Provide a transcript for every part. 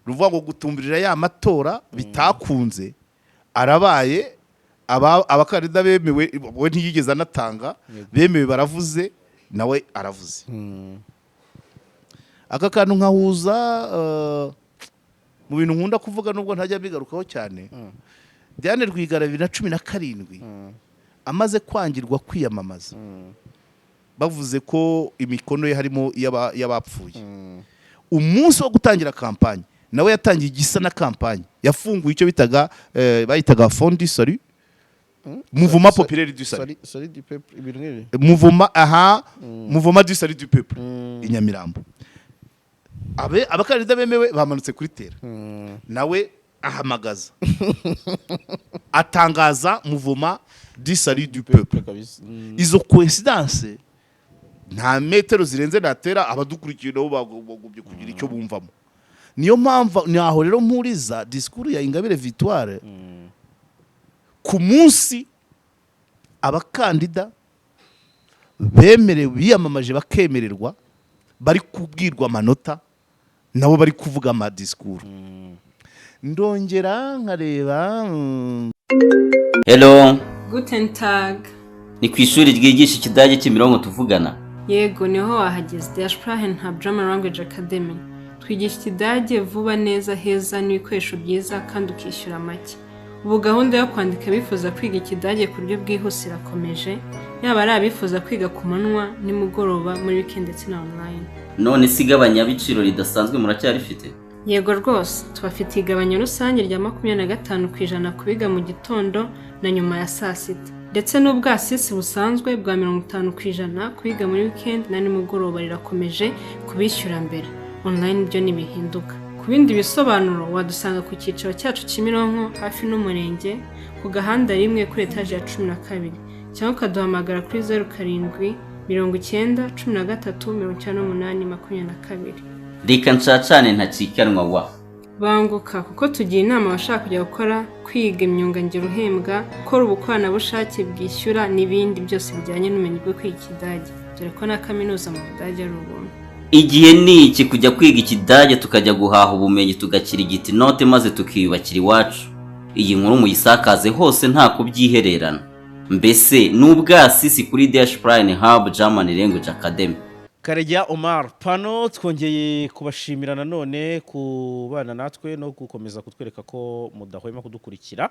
Ni ukuvuga ngo gutumbirira ya matora bitakunze arabaye, abakandida bemewe, we ntiyigeze anatanga, bemewe baravuze, nawe aravuze. Aka kantu nkahuza mu bintu nkunda kuvuga, nubwo ntajya mbigarukaho cyane. Diane Rwigara, 2017, amaze kwangirwa kwiyamamaza, bavuze ko imikono ye harimo iy'abapfuye, umunsi wo gutangira kampanye nawe yatangiye igisa na kampanye. Yafunguye icyo bitaga, bayitaga Front du Salut, Mouvement Populaire du Salut. Salut du peuple, ibintu nk'ibi. Mouvement, aha, Mouvement du Salut du Peuple i Nyamirambo. Abe abakandida bemewe bamanutse kuri terrain, nawe ahamagaza, atangaza Mouvement du Salut du Peuple. Kabisa. Izo coincidence nta metero zirenze natera, abadukurikiye nabo bagobye kugira icyo bumvamo. Niyo mpamvu naho rero mpuriza discours ya Ingabire Victoire ku munsi abakandida bemerewe biyamamaje bakemererwa, bari kubwirwa amanota, nabo bari kuvuga amadisikuru. Ndongera nkareba. Hello. Guten Tag. Ni ku ishuri ryigisha Ikidage Kimironko tuvugana? Yego, niho wahageze. Der Sprachen Hub German Language Academy. Twigisha Ikidage vuba, neza, heza n'ibikoresho byiza, kandi ukishyura make. Ubu gahunda yo kwandika abifuza kwiga Ikidage ku buryo bwihuse irakomeje, yaba ari abifuza kwiga ku manywa, nimugoroba, muri weekend ndetse na online. None se igabanyabiciro ridasanzwe muracyarifite? Yego rwose, tubafitiye igabanya rusange rya 25% ku biga mu gitondo na nyuma ya saa sita, ndetse n'ubwasisi busanzwe bwa 50% ku biga muri weekend na nimugoroba. Rirakomeje kubishyura mbere. Online byo ntibihinduka. Ku bindi bisobanuro wadusanga ku cyicaro cyacu Kimironko, hafi n'umurenge, ku gahanda rimwe, kuri etaje ya 12, cyangwa ukaduhamagara kuri 0790139822. Reka nshacane ntacikanwa wa. Banguka, kuko tugira inama abashaka kujya gukora, kwiga imyuga ngiro uhembwa, gukora ubukoranabushake bwishyura n'ibindi byose bijyanye n'ubumenyi bwo kwiga Ikidage, dore ko na kaminuza mu Budage ari ubuntu. Igihe ni iki kujya kwiga Ikidage, tukajya guhaha ubumenyi, tugakirigita inote, maze tukiyubakira iwacu. Iyi nkuru muyisakaze hose, nta kubyihererana. Mbese ni ubwasisi kuri Dash Prime Hub German Language Academy. Karegeya Omar Pano, twongeye kubashimira nanone kubana natwe no gukomeza kutwereka ko mudahwema kudukurikira.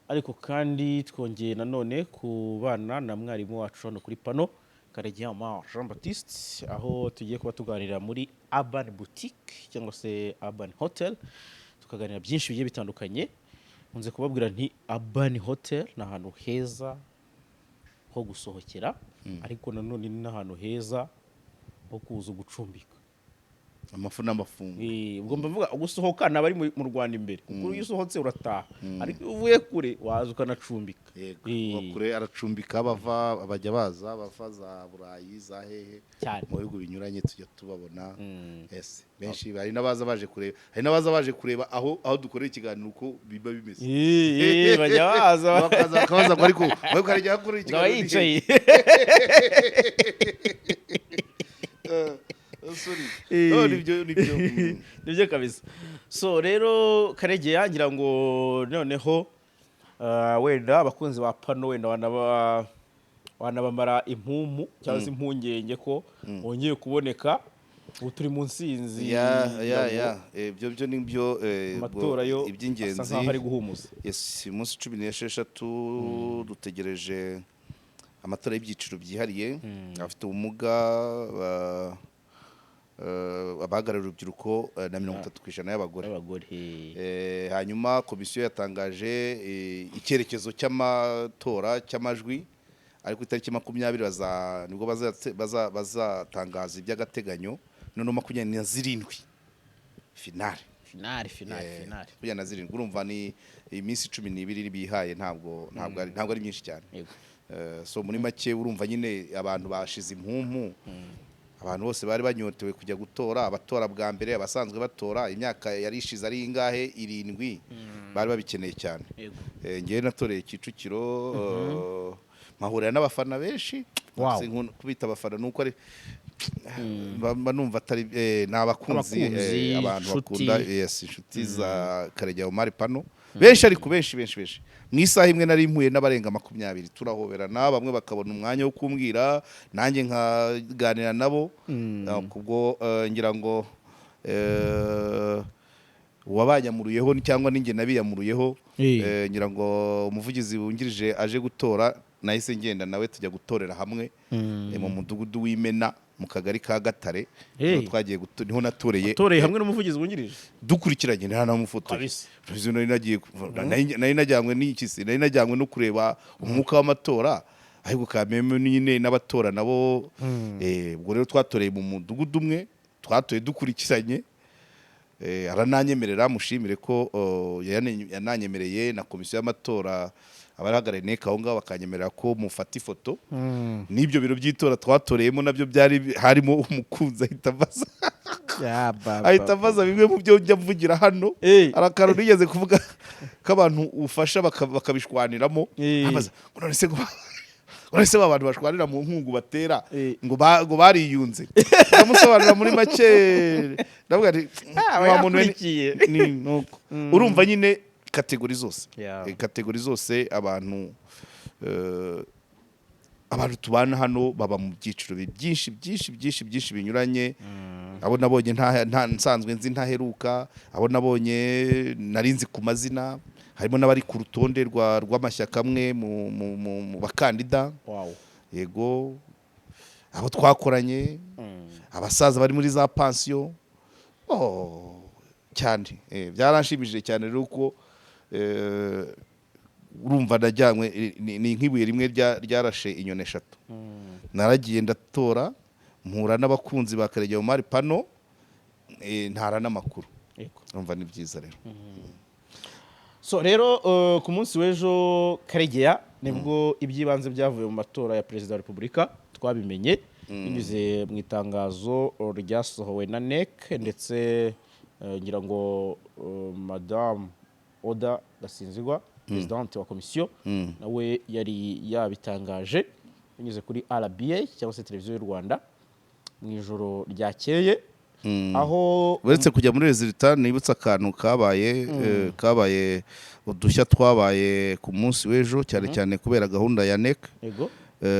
Ariko kandi twongeye nanone kubana na mwarimu wacu hano kuri Pano, Karegeya Omar Jean Baptiste, aho tugiye kuba tuganira muri Urban Boutique cyangwa se Urban Hotel, tukaganira byinshi bigiye bitandukanye. Nkunze kubabwira nti Urban Hotel ni ahantu heza ho gusohokera, ariko nanone ni n'ahantu heza ho kuza gucumbika. Amafu n'amafungo. Ubwo mbavuga gusohoka ni abari mu Rwanda imbere, kuko iyo usohotse urataha, ariko iyo uvuye kure waza ukanacumbika. Yego. Kure aracumbika, bava, bajya baza bava za Burayi, za hehe, mu bihugu binyuranye tujya tubabona. Ese benshi, hari n'abaza baje kureba, hari n'abaza baje kureba aho dukorera ikiganiro uko biba bimeze. Bajya baza. Bakaza bakabaza ngo ariko wowe ukarajya hakorera ngo aba ikiganiro ni yicaye. Hehe? Sorry. No, nibyo nibyo. Nibyo kabisa. So rero Karegeya, ngira ngo noneho wenda abakunzi ba Pano wenda wanabamara impumu cyangwa se impungenge ko wongeye kuboneka, ubu turi mu nsinzi. Ya. Ngira ngo Ya, ibyo byo nibyo, amatora yo iby'ingenzi asa nkaho ari guhumuza. Yes, umunsi 16 dutegereje amatora y'ibyiciro byihariye: abafite ubumuga, abahagarariye urubyiruko, na 30% y'abagore. Y'abagore. Hanyuma komisiyo yatangaje icyerekezo cy'amatora cy'amajwi, ariko itariki 20 nibwo bazatangaza iby'agateganyo, noneho 27 finale. Finale, finale, finale. 27, urumva ni iminsi 12 bihaye, ntabwo ari myinshi cyane. So muri make urumva nyine abantu bashize impumu, abantu bose bari banyotewe kujya gutora, abatora bwa mbere, abasanzwe batora, imyaka yari ishize ari ingahe, 7, bari babikeneye cyane. Ngewe natoreye Kicukiro, mpahurira n'abafana benshi. Sinkunda kubita abafana nuko ari Mba numva atari ni abakunzi, Abakunzi, abantu inshuti. bakunda, yes, inshuti za Karegeya Omar Pano benshi, ariko benshi, benshi, benshi. Mu isaha imwe nari mpuye n'abarenga 20, turahoberana, bamwe bakabona umwanya wo kumbwira, nanjye nkaganira nabo. Kubwo ngira ngo uwabanyamuruyeho cyangwa ninjye nabiyamuruyeho. Ngira ngo umuvugizi wungirije aje gutora, nahise ngenda nawe tujya gutorera hamwe mu mudugudu w'Imena, mu kagari ka Gatare. Hey. Niho twagiye niho natoreye. Toreye hamwe n'umuvugizi wungirije. Dukurikiranye, nta namufotoye. Kabisa. Nari nagiye nari najyanywe n'iki se? Nari najyanywe no kureba umwuka w'amatora, ariko kameme nyine n'abatora nabo. Ubwo rero twatoreye mu mudugudu umwe, twatoye dukurikiranye. Arananyemerera, mushimire ko oh, yananyemereye na komisiyo y'amatora, abahagarariye NEC aho ngaho bakanyemerera ko mufata ifoto. N'ibyo biro by'itora twatoreyemo nabyo byari harimo umukunzi, ahita ambaza bimwe mu byo njya mvugira hano. Hari akantu nigeze kuvuga ko abantu ufasha bakabishwaniramo. Ambaza ngo none se ba bantu bashwanira mu nkungu batera ngo bariyunze? Ndamusobanurira muri make, ndavuga nti Aba wa muntu we yakurikiye. Ni nuko urumva nyine catégorie zose. Catégorie zose, abantu tubana hano baba mu byiciro byinshi, byinshi, byinshi, byinshi binyuranye. Abo nabonye nta nsanzwe nzi ntaheruka, abo nabonye nari nzi ku mazina, harimo n'abari ku rutonde rw'amashyaka amwe mu bakandida. Yego, abo twakoranye, abasaza bari muri za pansiyo. Oh, cyane. Byaranshimishije cyane rero uko urumva najyanywe ni nk'ibuye rimwe ryarashe inyoni eshatu. Naragiye ndatora, mpura n'abakunzi ba Karegeya Omar Pano, ntara n'amakuru. Urumva ni byiza rero. So rero ku munsi w'ejo, Karegeya, nibwo iby'ibanze byavuye mu matora ya perezida wa repubulika twabimenye binyuze mu itangazo ryasohowe na NEC, ndetse ngira ngo Madamu Oda Gasinzigwa, présidente wa komisiyo, nawe yari yabitangaje binyuze kuri RBA cyangwa se Televiziyo y'u Rwanda mu ijoro ryakeye, aho Uretse kujya muri résultat, nibutse akantu kabaye, udushya twabaye ku munsi w'ejo, cyane cyane kubera gahunda ya NEC.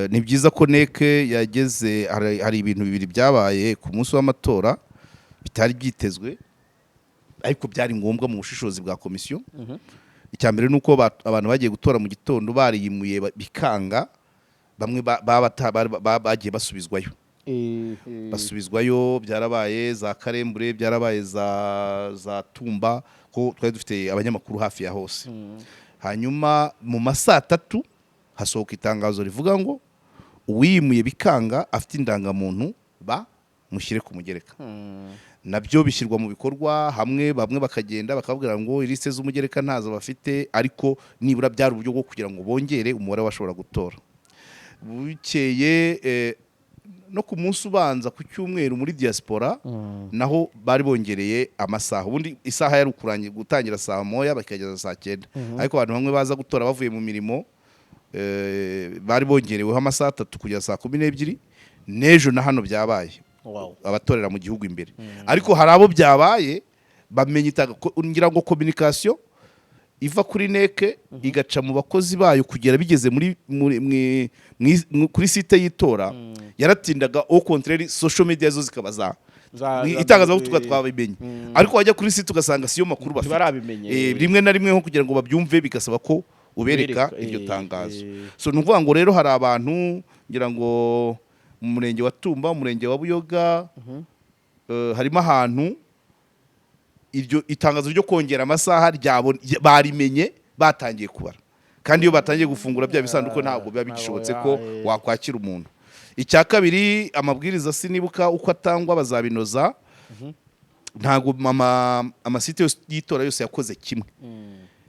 Ni byiza ko NEC yageze. Hari ibintu bibiri byabaye ku munsi w'amatora bitari byitezwe, ariko byari ngombwa mu bushishozi bwa komisiyo. Icya mbere ni uko abantu bagiye gutora mu gitondo bariyimuye bikanga, bamwe bagiye basubizwayo. Basubizwayo, byarabaye za Karembure, byarabaye za Tumba, ko twari dufite abanyamakuru hafi ya hose. Hanyuma mu ma saa 3 hasohoka itangazo rivuga ngo uwiyimuye bikanga afite indangamuntu bamushyire ku mugereka. Nabyo bishyirwa mu bikorwa hamwe, bamwe bakagenda bakababwira ngo ilisite z'umugereka ntazo bafite, ariko nibura byari uburyo bwo kugira ngo bongere umubare w'abashobora gutora. Bukeye no ku munsi ubanza ku cyumweru muri diaspora naho bari bongereye amasaha. Ubundi isaha yari ukurangira gutangira saa 1 bakageza saa 9, ariko abantu bamwe baza gutora bavuye mu mirimo, bari bongereweho amasaha 3 kugeza saa 12. N'ejo na hano byabaye, abatorera mu gihugu imbere. Ariko hari abo byabaye bamenya ngira ngo communication iva kuri NEC igaca mu bakozi bayo kugera bigeze muri kuri site y'itora yaratindaga. Au contraire, social media zo zikaba za itangazamakuru twabimenye, ariko wajya kuri site ugasanga siyo makuru bafite. Ntibarabimenye. Rimwe na rimwe nko kugira ngo babyumve bigasaba ko ubereka Ubereka, iryo tangazo. So ni ukuvuga ngo rero hari abantu, ngira ngo mu murenge wa Tumba, umurenge wa Buyoga, harimo ahantu iryo itangazo ryo kongera amasaha ryabo barimenye batangiye kubara, kandi iyo batangiye gufungura bya bisanduku ntabwo biba bigishobotse ko wakwakira umuntu. Icya kabiri, amabwiriza sinibuka uko atangwa, bazabinoza. Ntabwo amasite yose y'itora yose yakoze kimwe.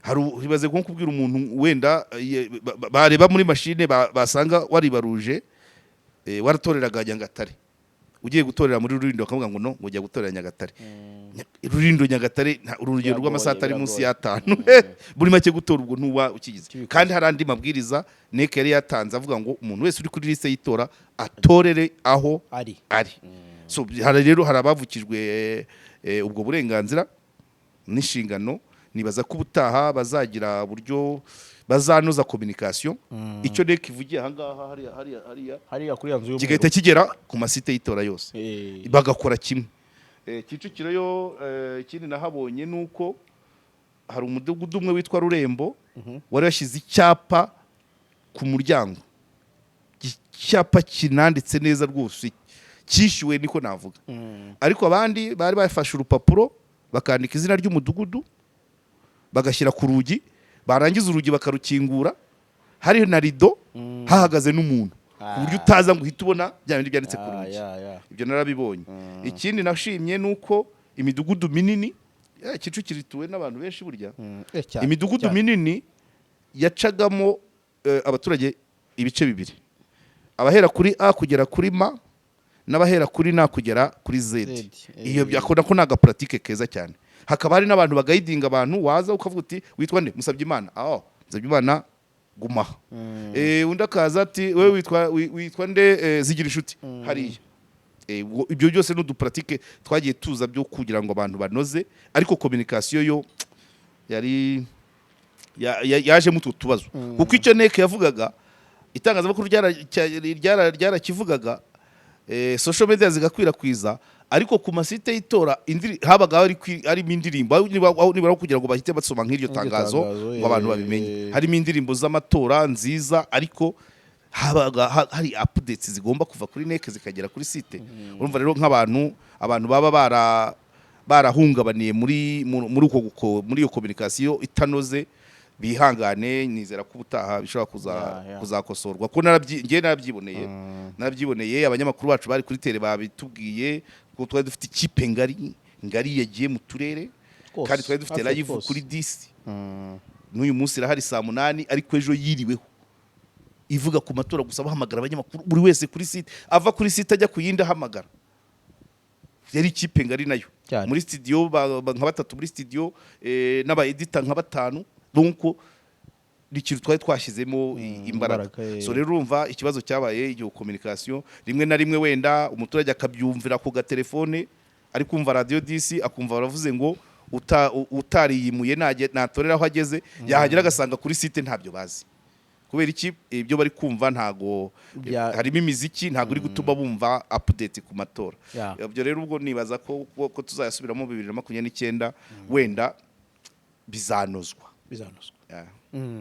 Hari ibaze nko kubwira umuntu wenda bareba muri mashine basanga waribaruje, waratoreraga Nyagatare. Ugiye gutorera muri Rulindo, bakavuga ngo no, ngo ujya gutorera Nyagatare. Rulindo Nyagatare, urugendo rw'amasaha atari munsi y'atanu. Muri make, gutora ubwo ntuba ukigize. Kandi hari andi mabwiriza NEC yari yatanze avuga ngo umuntu wese uri kuri liste y'itora atorere aho ari. Ari. So hari rero, hari abavukijwe ubwo burenganzira n'inshingano. Nibaza ko ubutaha bazagira uburyo bazanoza communication. Icyo NEC ivugiye ahangaha, hariya, hariya, hariya, hariya kuri ya nzu y'umweru, kigahita kigera ku masite y'itora yose, bagakora kimwe. Kicukiro yo, ikindi nahabonye ni uko hari umudugudu umwe witwa Rurembo wari washyize icyapa ku muryango, icyapa kinanditse neza rwose, cyishyuwe niko navuga. Ariko abandi bari bafashe urupapuro, bakandika izina ry'umudugudu, bagashyira ku rugi, barangiza urugi bakarukingura, hari na rido, hahagaze n'umuntu, ku buryo utaza ngo uhite ubona bya bindi byanditse ku rugi. Ibyo narabibonye. Ikindi nashimye ni uko imidugudu minini, Kicukiro ituwe n'abantu benshi burya, imidugudu minini yacagamo abaturage ibice bibiri: abahera kuri A kugera kuri M n'abahera kuri N kugera kuri Z. Z. Iyo byakunda ko ni agapuratike keza cyane. Hakaba hari n'abantu bagayidinga abantu, waza ukavuga uti: "Witwa nde?" "Musabyimana." "Aho Musabyimana, gumaha." Undi akaza ati: "Wewe witwa nde?" "Zigira inshuti hariya." Ibyo byose ni udupuratike twagiye tuza byo kugira ngo abantu banoze, ariko communication yo yari yajemo utwo tubazo, kuko icyo NEC yavugaga, itangazamakuru ryarakivugaga, social media zigakwirakwiza, ariko ku masite y'itora habaga harimo indirimbo, aho nibura kugira ngo bahite basoma nk'iryo tangazo tangazo, ngo abantu babimenye. Harimo indirimbo z'amatora nziza, ariko habaga hari updates zigomba kuva kuri NEC zikagera kuri site. Urumva rero nk'abantu, abantu baba barahungabaniye muri iyo communication itanoze, bihangane. Nizera ko ubutaha bishobora kuzakosorwa, ko njye narabyiboneye. Abanyamakuru bacu bari kuri terrain babitubwiye ko twari dufite ikipe ngari ngari yagiye mu turere, Twose, kandi twari dufite hafi ya live twose. kuri 10. N'uyu munsi irahari saa 8, ariko ejo yiriweho ivuga ku matora gusa, bahamagara abanyamakuru, buri wese kuri site, ava kuri site ajya ku yindi ahamagara. Yari ikipe ngari nayo. Cyane. Muri studio nka batatu muri studio, n'aba editor nka batanu. Donc ni ikintu twari twashyizemo imbaraga. Imbaraga. So rero urumva ikibazo cyabaye iyo communication, rimwe na rimwe wenda umuturage akabyumvira ku gatelefone, ari kumva Radio 10, akumva baravuze ngo utariyimuye natorera aho ageze, yahagera agasanga kuri site ntabyo bazi. Kubera iki? Ibyo bari kumva ntago harimo imiziki, ntago uri gutuma bumva update ku matora. Ibyo rero ubwo nibaza ko tuzayasubiramo 2029, wenda bizanozwa. Bizanozwa. Yeah.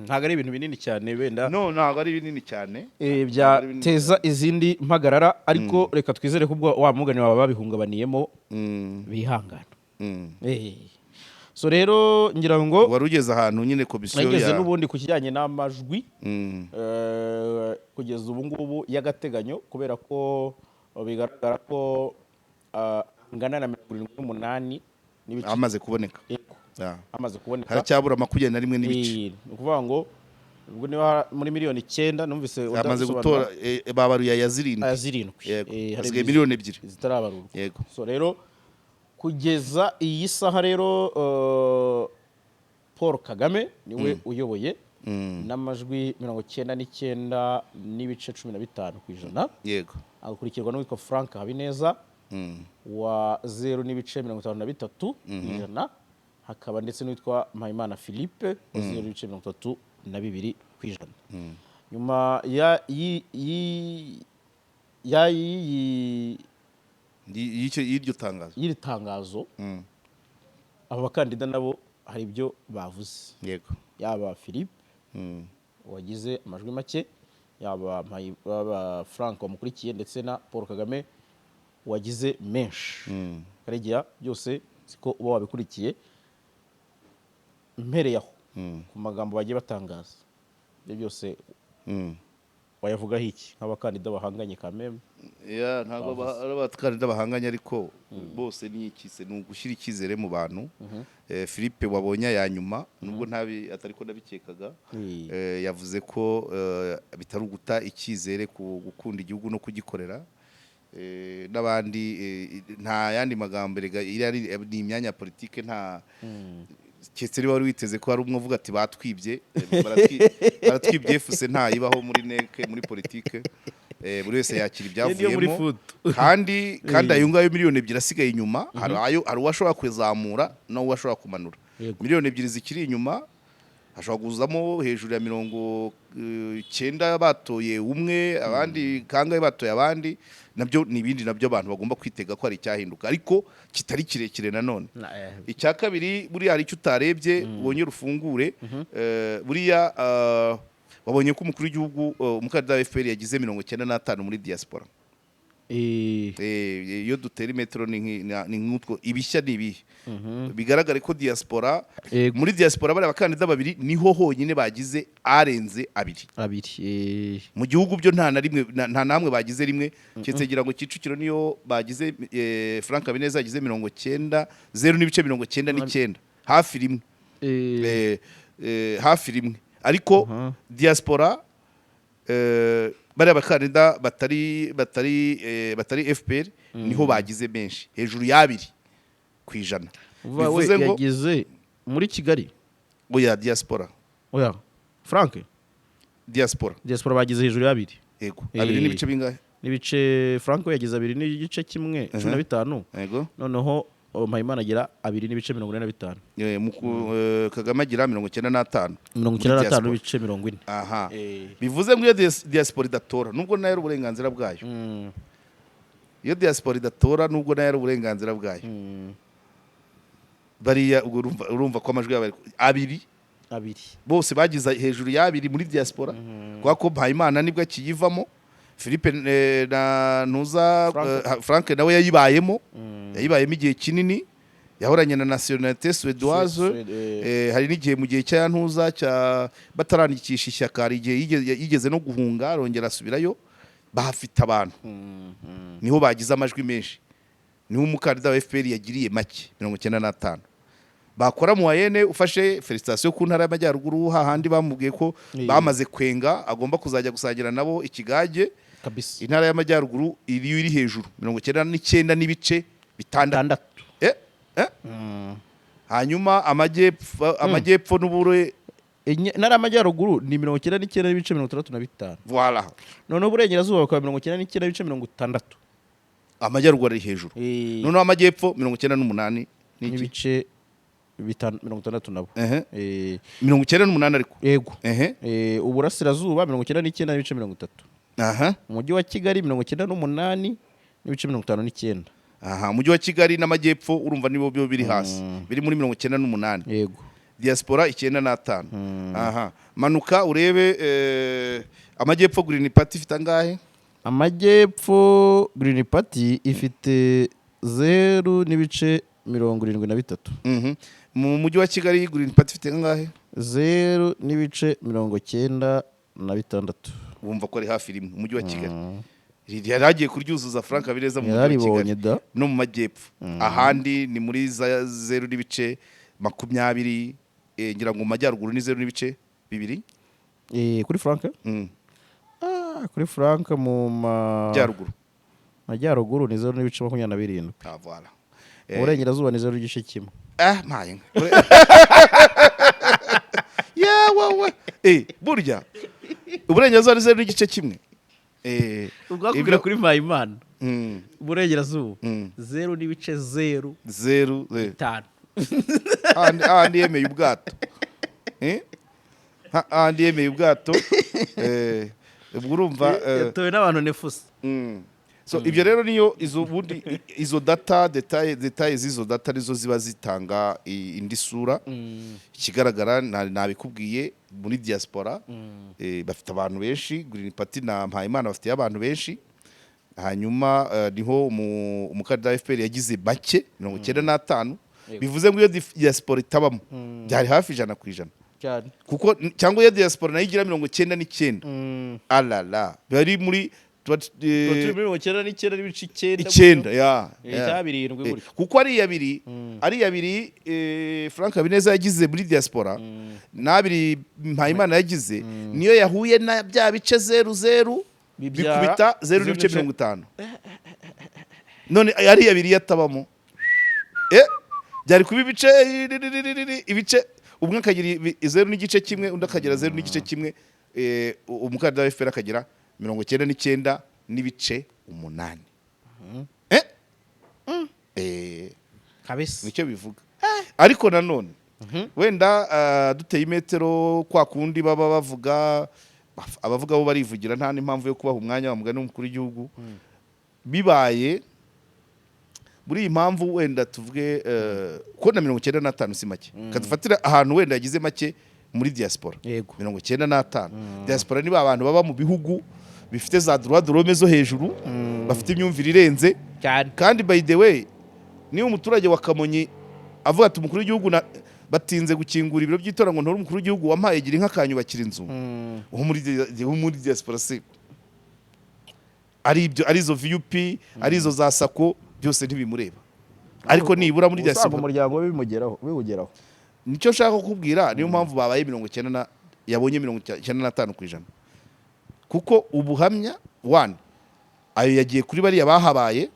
Ntabwo ari ibintu binini cyane wenda. No, ntabwo ari binini cyane. Ntabwo ari binini. Byateza izindi mpagarara, ariko reka twizere ko ubwo wa mugani wawe babihungabaniyemo bihangana. So rero ngira ngo Wari ugeze ahantu nyine komisiyo nageze ya n'ubundi ku kijyanye n'amajwi, kugeza ubu ngubu y'agateganyo, kubera ko bigaragara ko angana na 78 n'ibice Amaze kuboneka. Yego, amaze kuboneka. Haracyabura 21 n'ibice. Ni ukuvuga ngo ubwo niba muri miliyoni 9 numvise Amaze udasobanura, gutora, babaruye aya 7. Aya 7. Yego. Hari Hasigaye miliyoni 2 zitarabarurwa. Yego. So rero kugeza iyi saha rero, Paul Kagame niwe uyoboye n'amajwi 99.15%, agakurikirwa n'uwitwa Frank Habineza wa 0.53%, hakaba ndetse n'uwitwa Mpayimana Philippe wa 0.32%. Nyuma ya y'iyi Y'iryo tangazo, y'iri tangazo, aba bakandida nabo hari ibyo bavuze, yaba Philippe wagize amajwi make, yaba Frank wamukurikiye, ndetse na Paul Kagame wagize menshi. Karegeya, byose siko uba wabikurikiye. Mpereye aho ku magambo bagiye batangaza, ibyo byose wayavugaho iki nk'abakandida bahanganye kameme? Ya, ntabwo ari abakandida bahanganye, ariko bose ni ikise, ni ugushyira icyizere mu bantu. Philippe wabonye aya nyuma, nubwo ntabi atari ko nabikekaga, yavuze ko bitari uguta icyizere ku gukunda igihugu no kugikorera. N'abandi nta yandi magambo erega, iriya ni imyanya ya politike, nta keretse niba wari witeze ko hari umwe uvuga ati batwibye, baratwibye fuse ntayibaho muri neke muri politike. Buri wese yakira Niyo muri ibyavuyemo. foot. Kandi ayo ngayo 2 miliyoni asigaye inyuma, hari ayo, hari uwo ashobora kuzamura n'uwo ashobora kumanura. 2 miliyoni zikiri inyuma hashobora kuzamo hejuru ya 90 batoye umwe, abandi kangahe batoye abandi. Nabyo ni ibindi nabyo abantu bagomba kwitega ko hari icyahinduka, ariko kitari kirekire nanone. Icya kabiri, buriya hari icyo utarebye, wongere ufungure. Buriya wabonye ko umukuru w'igihugu, umukandida wa FPR yagize 95 muri diaspora. Iyo dutera imetero ni nk'utwo. Ibishya ni ibihe bigaragare ko diaspora, muri diaspora bariya bakandida babiri niho honyine bagize arenze abiri. Abiri. Mu gihugu byo nta na rimwe, nta namwe bagize rimwe, keretse ngira ngo Kicukiro niyo bagize, Frank Habineza yagize 90, 0.99, hafi rimwe. Hafi rimwe, ariko diaspora bariya bakandida batari FPR niho bagize menshi, hejuru ya 2%. Uvuga we Bivuze ngo yagize muri Kigali? Oya, diaspora. Oya, Frank. Diaspora. Diaspora bagize hejuru y'abiri. Yego, abiri n'ibice bingahe? N'ibice, Frank we yagize 2.1, 15. Noneho Mpayimana agira 2.45. Kagame agira 95. Mirongo Muri icyenda n'atanu diaspora. n'ibice 40. Aha, bivuze ngo iyo diaspora idatora, nubwo nayo ari uburenganzira bwayo, iyo diaspora idatora, nubwo nayo ari uburenganzira bwayo, bariya ubwo urumva ko amajwi yabo abiri. Abiri. Bose bagize hejuru y'abiri muri diaspora, kubera ko Mpayimana nibwo akiyivamo, Philippe na Ntuza. Frank. Frank nawe yayibayemo igihe kinini, yahoranye na nationalité suédoise. Hari n'igihe mu gihe cya Ntuza cya batarandikisha ishyaka, hari igihe yigeze no guhunga, arongera asubirayo. Bahafite abantu, niho bagize amajwi menshi, niho umukandida wa FPR yagiriye make, 95. Bakora moyenne, ufashe félicitation ku ntara y'Amajyaruguru, hahandi bamubwiye ko bamaze kwenga, agomba kuzajya gusangira nabo ikigage. Intara y'Amajyaruguru iri hejuru, 99.6. Tandatu. Hanyuma amajyepfo n'ubure Intara y'Amajyaruguru ni 99.65. Voilà. Noneho Uburengerazuba bakaba 99.60. Amajyaruguru ari hejuru. Noneho amajyepfo 98 n'iki? N'ibice 60 nabo. 98 ariko. Yego. Uburasirazuba 99.30. Umujyi wa Kigali 98.59. Aha, Umujyi wa Kigali n'Amajyepfo urumva nibo byo biri hasi, biri muri 98. Diaspora 95. Aha, manuka urebe Amajyepfo, Green Party ifite angahe? Amajyepfo Green Party ifite 0.73. Mu Mujyi wa Kigali Green Party ifite angahe? 0.96. Wumva ko ari hafi rimwe. Umujyi wa Kigali yari agiye kuryuzuza Frank Habineza mu Mujyi wa Yararibonye Kigali da. no mu Majyepfo. Ahandi ni muri za 0.20, ngira ngo mu Majyaruguru ni 0.2. Kuri Frank? Ah, kuri Frank mu Majyaruguru. Majyaruguru ni 0.27. Ah, voilà. Mu Burengerazuba ni 0.1. Ah, mpaye nka yewe, burya Uburengerazuba ni 0.1. Ubwakubwira kuri Mpayimana, Uburengerazuba 0.0 zeru 5. Ahandi yemeye ubwato. Ahandi yemeye ubwato. Ubwo urumva Yatowe n'abantu nefusa. So ibyo rero niyo izo ubundi izo data, détails z'izo data nizo ziba zitanga indi sura. Ikigaragara nabikubwiye, muri diaspora bafite abantu benshi, Green Party na Mpayimana bafite abantu benshi. Hanyuma niho umukandida wa FPR yagize make, 95. Bivuze ngo iyo diaspora itabamo byari hafi 100%. Cyane. Kuko cyangwa iyo diaspora nayo igira 99, alala, bari muri Tuba turi muri 99.9. Icyenda ya. Cyangwa birindwi gutyo. Kuko ari abiri Frank Habineza yagize muri diaspora n'abiri Mpayimana yagize, niyo yahuye na bya bice zeru zeru Bibyara bikubita zeru zeru n'ibice n'ibice 50. None ariya abiri iyo atabamo, byari kuba ibice ibice, umwe akagira 0.1, undi akagira 0.1, umukandida wa FPR akagira 99.8. Kabisa. Nicyo bivuga. Ariko nanone wenda duteye imetero kwa kundi baba bavuga, abavuga bo barivugira, nta n'impamvu yo kubaha umwanya wa mugani w'umukuru w'igihugu. Bibaye muri iyi mpamvu, wenda tuvuge ko na 95 si make, kadufatira ahantu wenda yagize make muri diaspora. 95, diaspora ni ba bantu baba mu bihugu bifite za droit de l'homme zo hejuru, bafite imyumvire irenze. Kandi by the way, niba umuturage wa Kamonyi avuga ati umukuru w'igihugu batinze gukingura ibiro by'itora ngo ntore umukuru w'igihugu wampaye gira inka akanyubakira inzu, uwo muri diaspora se ari ibyo, ari izo VUP, ari izo za SACCO, byose ntibimureba, ariko nibura muri usanga diaspora umuryango we bimugeraho, biwugeraho. Nicyo nshaka kukubwira. Niyo mpamvu babaye 90 na yabonye 95%, kuko ubuhamya one ayo yagiye kuri bariya bahabaye,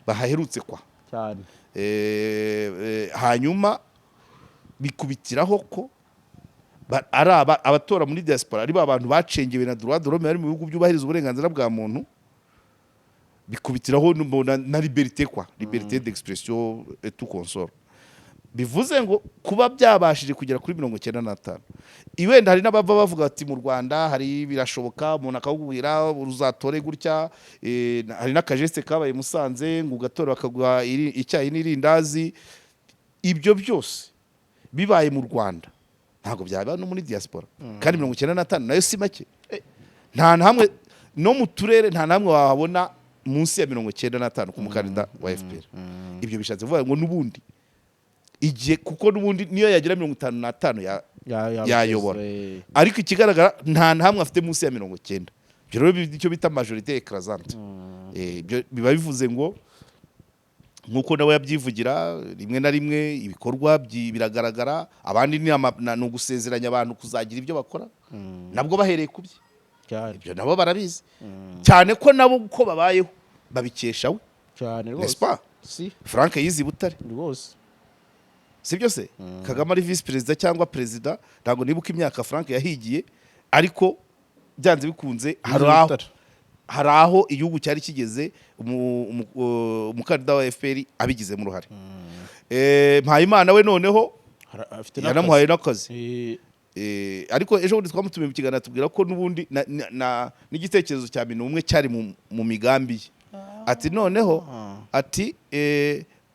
bahaherutse kwa Hanyuma bikubitiraho ko ari abatora muri diaspora ari ba bantu bacengewe na droit de l'homme, bari mu bihugu byubahiriza uburenganzira bwa muntu, bikubitiraho na liberté quoi, liberté d'expression et tout consort. Bivuze ngo kuba byabashije kugera kuri 95, wenda hari n'abava bavuga ati mu Rwanda hari birashoboka, umuntu akakubwira uzatore gutya. Hari n'akageste kabaye i Musanze ngo ugatora bakaguha icyayi n'irindazi. Ibyo byose bibaye mu Rwanda ntabwo byaba no muri diaspora. Kandi 95 nayo si make. Nta na hamwe no mu turere, nta na hamwe wahabona munsi ya 95 ku mukandida wa FPR. Ibyo bishatse kuvuga ngo n'ubundi igihe, kuko n'ubundi niyo yagira 55 yayobora. Ariko ikigaragara, nta na hamwe afite munsi ya 90. Ibyo rero icyo bita majorité écrasante. Ibyo biba bivuze ngo nk'uko nawe yabyivugira, rimwe na rimwe ibikorwa biragaragara, abandi ni ugusezeranya abantu kuzagira ibyo bakora nabwo bahereye ku bye. Ibyo nabo barabizi cyane ko nabo uko babayeho babikesha we. Cyane rwose. N'est-ce pas? Si. Frank yize i Butare. Rwose. Si byo se? Kagame ari visi perezida cyangwa perezida, ntabwo nibuka imyaka Frank yahigiye, ariko byanze bikunze hari aho Butare. hari aho igihugu cyari kigeze umukandida wa FPR abigizemo uruhare. Mpayimana we noneho Afite n'akazi. yanamuhaye n'akazi. Ariko ejo bundi twamutumiye mu kiganiro, atubwira ko n'ubundi n'igitekerezo cya Minubumwe cyari mu migambi ye. Ati noneho ati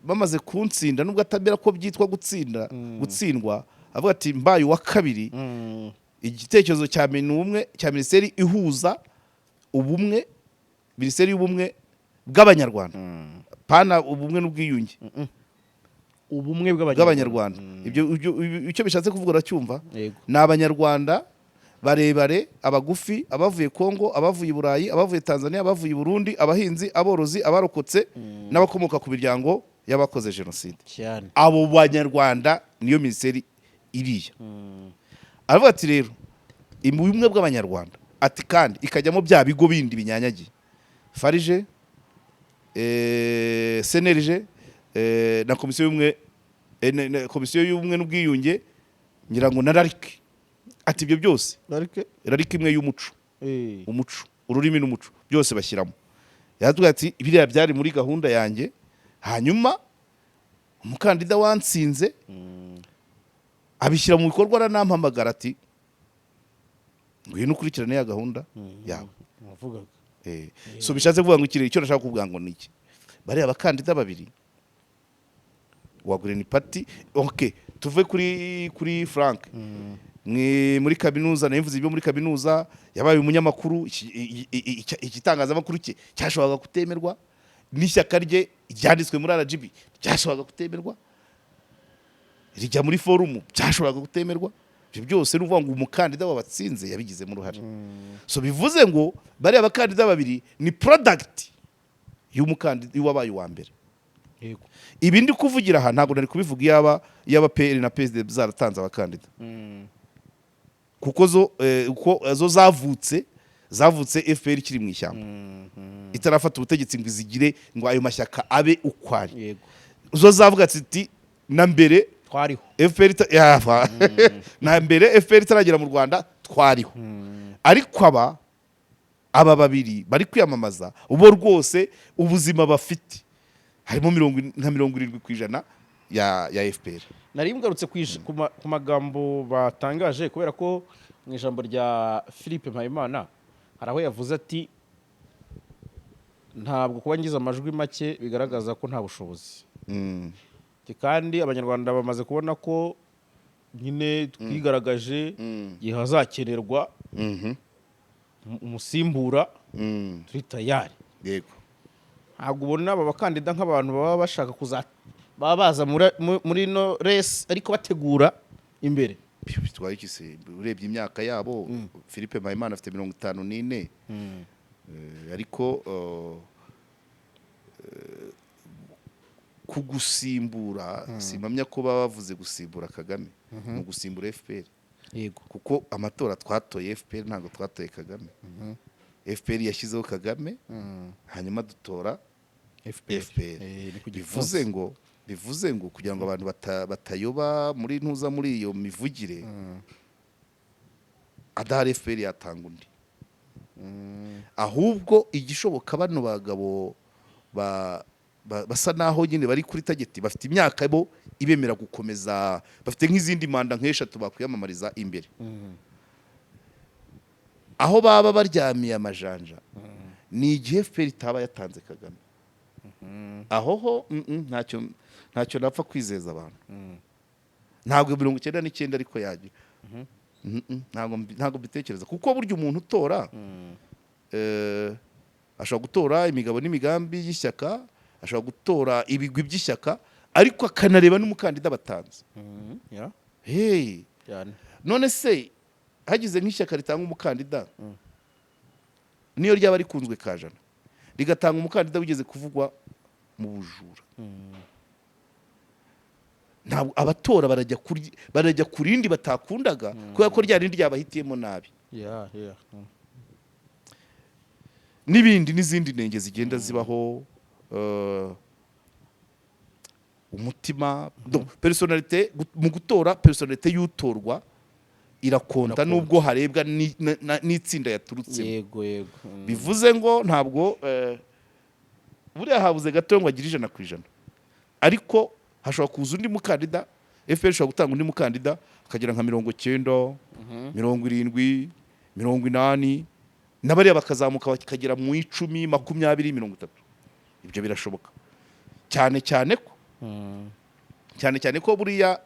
bamaze kuntsinda, nubwo atabera ko byitwa gutsinda, gutsindwa, avuga ati mbaye uwa kabiri, igitekerezo cya Minubumwe cya minisiteri ihuza ubumwe, minisiteri y'ubumwe bw'Abanyarwanda, pana ubumwe n'ubwiyunge, ubumwe bw'Abanyarwanda. Bw'Abanyarwanda. Ibyo icyo bishatse kuvuga uracyumva? Yego. Ni Abanyarwanda barebare, abagufi, abavuye Kongo, abavuye i Burayi, abavuye Tanzania, abavuye i Burundi, abahinzi, aborozi, abarokotse n'abakomoka ku miryango y'abakoze jenoside. Abo Banyarwanda niyo minisiteri iriya. Aravuga ati rero ubumwe bw'Abanyarwanda, ati kandi ikajyamo bya bigo bindi binyanyagiye, FARG, CNLG, na komisiyo y'ubumwe, komisiyo y'ubumwe n'ubwiyunge, ngira ngo na RALC. Ati ibyo byose, RALC imwe y'umuco, umuco, ururimi n'umuco, byose bashyiramo. Yaratubwiye ati biriya byari muri gahunda yanjye, hanyuma umukandida wansinze abishyira mu bikorwa, aranampamagara ati ngwino ukurikirane ya gahunda yawe. Wavugaga. So bishatse kuvuga ngo ikirere, icyo nashaka kuvuga ngo ni iki: bariya bakandida babiri wa Green Party, okay, tuve kuri Frank. Muri kaminuza, nabivuze ibyo muri kaminuza, yabaye umunyamakuru, igitangazamakuru cye cyashoboraga kutemerwa, n'ishyaka rye ryanditswe muri RGB ryashoboraga kutemerwa, rijya muri forumu byashoboraga kutemerwa. Ibyo byose ni ukuvuga ngo umukandida wabatsinze yabigizemo uruhare. So bivuze ngo bariya bakandida babiri ni product y'umukandida wabaye uwa mbere. Ibi ndi kuvugira aha ntabwo nari kubivuga iyaba PL na PSD zaratanze abakandida, kuko zo uko zo zavutse Zavutse FPR ikiri mu ishyamba, itarafata ubutegetsi ngo izigire, ngo ayo mashyaka abe uko ari. Zo zavuga ziti na mbere Twariho. FPR na mbere FPR itaragera mu Rwanda twariho. Ariko aba babiri bari kwiyamamaza bo rwose ubuzima bafite harimo nka 70% ya FPR. Nari ngarutse ku magambo batangaje, kubera ko mu ijambo rya Philippe Mpayimana hari aho yavuze ati: "Ntabwo kuba ngize amajwi make bigaragaza ko nta bushobozi." Ati: "Kandi Abanyarwanda bamaze kubona ko nyine twigaragaje, igihe hazakenerwa umusimbura turi tayari." Ntabwo ubona aba bakandida nk'abantu baba bashaka kuza, baba baza muri ino race ariko bategura imbere? Bitwaye iki se urebye imyaka yabo? Philippe Mpayimana afite 54. Ariko kugusimbura, simpamya ko baba bavuze gusimbura Kagame, ni ugusimbura FPR. Kuko amatora twatoye FPR, ntabwo twatoye Kagame. FPR yashyizeho Kagame, hanyuma dutora FPR. Ni ku Bivuze ngo kugira ngo abantu batayoba muri ntuza, muri iyo mivugire, adahari FPR yatanga undi. Ahubwo igishoboka, bano bagabo basa naho nyine bari kuri target, bafite imyaka bo ibemera gukomeza, bafite nk'izindi manda nk'eshatu bakwiyamamariza imbere. Aho baba baryamiye amajanja ni igihe FPR itaba yatanze Kagame. Aho ho ntacyo napfa kwizeza abantu. Ntabwo 99 ariko yagira. Ntabwo mbitekereza, kuko burya umuntu utora ashobora gutora imigabo n'imigambi y'ishyaka, ashobora gutora ibigwi by'ishyaka, ariko akanareba n'umukandida batanze. Hey. Cyane. None se hagize nk'ishyaka ritanga umukandida, niyo ryaba rikunzwe kajana, rigatanga umukandida wigeze kuvugwa mu bujura, ntabwo abatora barajya ku rindi batakundaga kubera ko rya rindi ryabahitiyemo nabi? N'ibindi n'izindi nenge zigenda zibaho, umutima, donc personnalité, mu gutora personnalité y'utorwa irakonta, Irakonta. nubwo harebwa n'itsinda yaturutsemo. yego yego. Bivuze ngo ntabwo buriya habuze gato ngo agire 100%, ariko hashobora kuza undi mukandida, FPR ishobora gutanga undi mukandida akagira nka 90, 70, 80, n'abariya bakazamuka bakagera mu 10, 20, 30. Ibyo birashoboka, cyane cyane ko buriya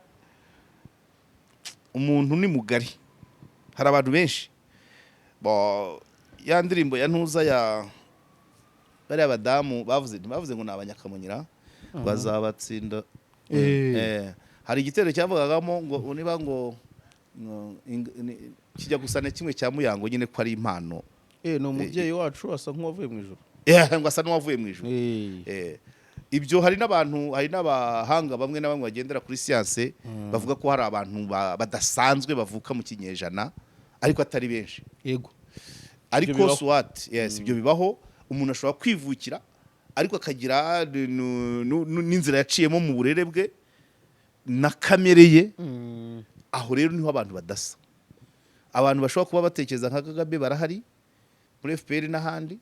umuntu ni mugari, hari abantu benshi. Ya ndirimbo ya ntuza ya bariya badamu bavuze, ntibavuze ngo ni Abanyakamunyira bazabatsinda? Hari igitero cyavugagamo ngo niba ngo kijya gusa na kimwe cya Muyango nyine, ko ari impano. Ni umubyeyi wacu, asa nk'uwavuye mu ijuru. Ngo asa n'uwavuye mu ijuru. Ibyo hari n'abantu, hari n'abahanga bamwe na bamwe bagendera kuri siyanse bavuga ko hari abantu badasanzwe bavuka mu kinyejana, ariko atari benshi. Ariko bibaho. Swat, yes, ibyo bibaho. Umuntu ashobora kwivukira, ariko akagira n'inzira yaciyemo mu burere bwe na kamere ye. Aho rero niho abantu badasa. Abantu bashobora kuba batekereza nka Kagame barahari muri FPR n'ahandi,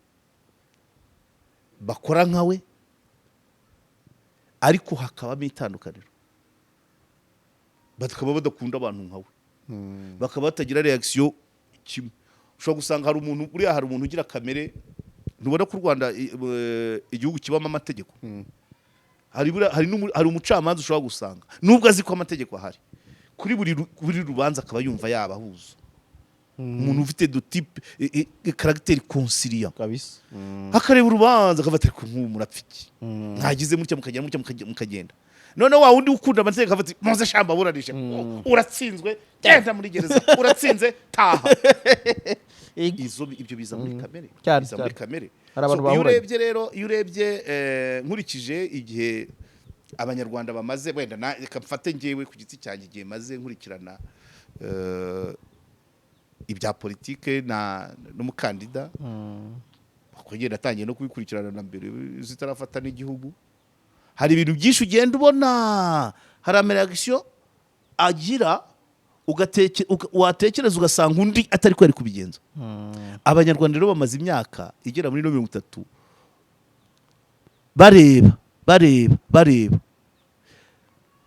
bakora nka we, ariko hakabamo itandukaniro, bakaba badakunda abantu nka we, bakaba batagira reaction kimwe. Ushobora gusanga hari umuntu, buriya hari umuntu ugira kamere. Ntubona ko u Rwanda igihugu kibamo amategeko? Hari buriya- hari n'umu- hari umucamanza ushobora gusanga, nubwo azi ko amategeko ahari, kuri buri rubanza akaba yumva yabahuza, umuntu ufite du type caractère conciliant. Akareba urubanza akavuga ati: "Nk'ubu murapfa iki? Mwagize mutya mukagenda mutya, mukagenda." Noneho wa wundi ukunda amategeko akavuga ati: "Muze shamba buranishe, uratsinzwe, genda muri gereza, uratsinze, taha." Izo ibyo biza muri kamere. Biza muri kamere. Hari abantu So, iyo bahuranye. urebye rero, iyo urebye nkurikije igihe Abanyarwanda bamaze, wenda reka mfate ngewe ku giti cyanjye, igihe maze nkurikirana Ibya politike na n'umukandida kugenda atangiye no kubikurikirana na mbere zitarafata n'igihugu. Hari ibintu byinshi ugenda ubona, hari ama réaction agira, watekereza ugasanga undi atari ko yari kubigenza. Abanyarwanda rero bamaze imyaka igera muri 30 bareba, bareba, bareba.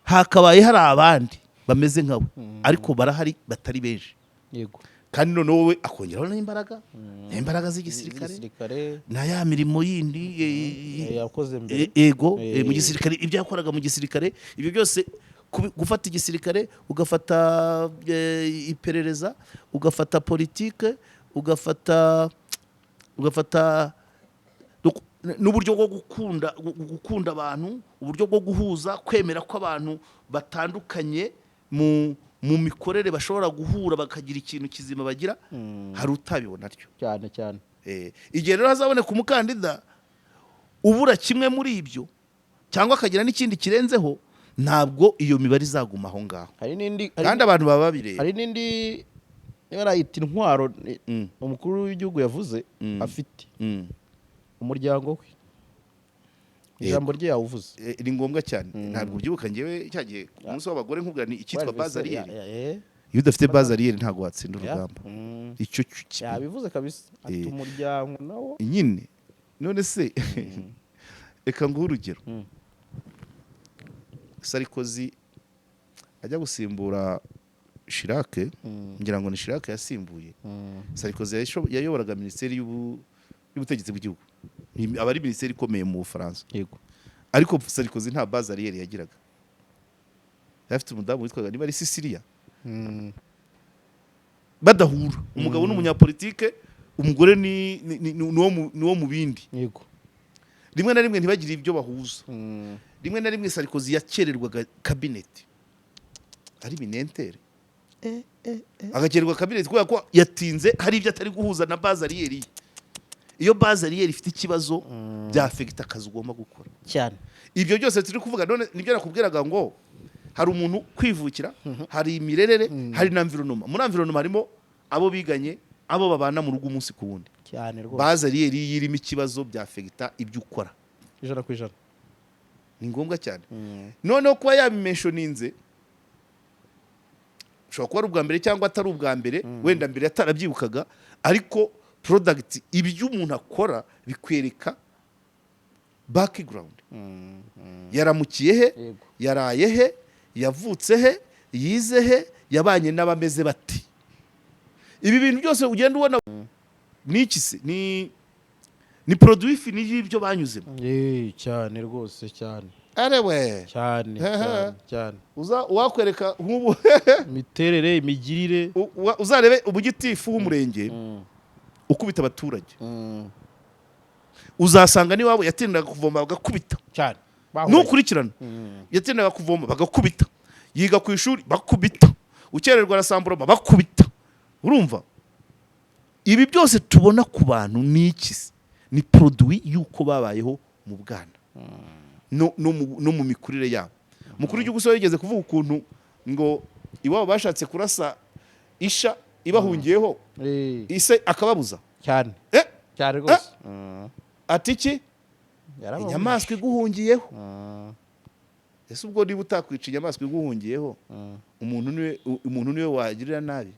Hakabaye hari abandi bameze nkawe, ariko barahari batari benshi. Kandi noneho wowe akongeraho n'imbaraga z'igisirikare Igisirikare. na ya mirimo yindi Yakoze mbere. Ego, mu gisirikare, ibyo yakoraga mu gisirikare, ibyo byose, gufata igisirikare, ugafata iperereza, ugafata politike, ugafata n'uburyo bwo gukunda abantu, uburyo bwo guhuza, kwemera ko abantu batandukanye mu mikorere bashobora guhura bakagira ikintu kizima bagira, hari utabibona atyo. Cyane cyane. Igihe rero hazaboneka umukandida ubura kimwe muri ibyo cyangwa akagira n'ikindi kirenzeho, ntabwo iyo mibare izaguma aho ngaho. Hari n'indi hari Kandi abantu baba babireba. Hari n'indi niba nayita intwaro umukuru w'igihugu yavuze afite umuryango we. Ijambo rye yawuvuze. Ni ngombwa cyane. Ntabwo ubyibuka, ngewe cya gihe ku munsi w'abagore nkubwira ni icyitwa base arrière. Iyo udafite base arrière ntabwo watsinda urugamba. Icyo Yabivuze kabisa ati umuryango nawo. Nyine none se reka nguhe urugero. Sarkozy ajya gusimbura Chirac, ngira ngo ni Chirac yasimbuye. Sarkozy yayoboraga minisiteri y'ubutegetsi bw'igihugu. Aba ari minisiteri ikomeye mu Bufaransa. Ariko Sarkozy nta base arrière yagiraga. Yari afite umudamu witwaga niba ari Sicilia, badahura. Umugabo ni umunyapolitike, umugore ni uwo mu bindi. Rimwe na rimwe ntibagire ibyo bahuza. Rimwe na rimwe Sarkozy yakererwaga kabineti ari minintere, agakererwa kabineti kubera ko yatinze, hari ibyo atari guhuza na base arrière ye. Iyo base arrière ifite ikibazo, byafekita akazi ugomba gukora. Ibyo byose turi kuvuga none nibyo nakubwiraga ngo hari umuntu kwivukira, hari imirerere, hari na environnement. Muri environnement harimo abo biganye, abo babana mu rugo umunsi ku wundi. Cyane rwose. Base arrière iyo irimo ikibazo byafekita ibyo ukora. 100%. Ni ngombwa cyane. Noneho kuba yabimentioninze, ushobora kuba ari ubwa mbere cyangwa atari ubwa mbere, wenda mbere atarabyibukaga, ariko product, ibyo umuntu akora bikwereka background: yaramukiye he, yaraye he, yavutse he, yize he, yabanye n'abameze bati. Ibi bintu byose ugenda ubona ni iki se? Ni produit fini y'ibyo banyuzemo. Cyane rwose, cyane. Arewe. Cyane. Hehe. Cyane cyane. Uza uwakwereka nk'ubu Imiterere, imigirire. Uzarebe ubugitifu w'umurenge ukubita abaturage, uzasanga n'iwabo yatindaga kuvoma bagakubita. Cyane. Nukurikirana, yatindaga kuvoma bagakubita, yiga ku ishuri bakubita, ukererwa arasamburama bakubita. Urumva ibi byose tubona ku bantu ni iki se? Ni produit y'uko babayeho mu bwana no mu mikurire yabo. Umukuru w'igihugu se yigeze kuvuga ukuntu ngo iwabo bashatse kurasa isha ibahungiyeho, ise akababuza. Cyane. Cyane rwose. Ati iki? Yarababujije. Inyamaswa iguhungiyeho. Ese ubwo niba utakwica inyamaswa iguhungiyeho, umuntu niwe wagirira nabi?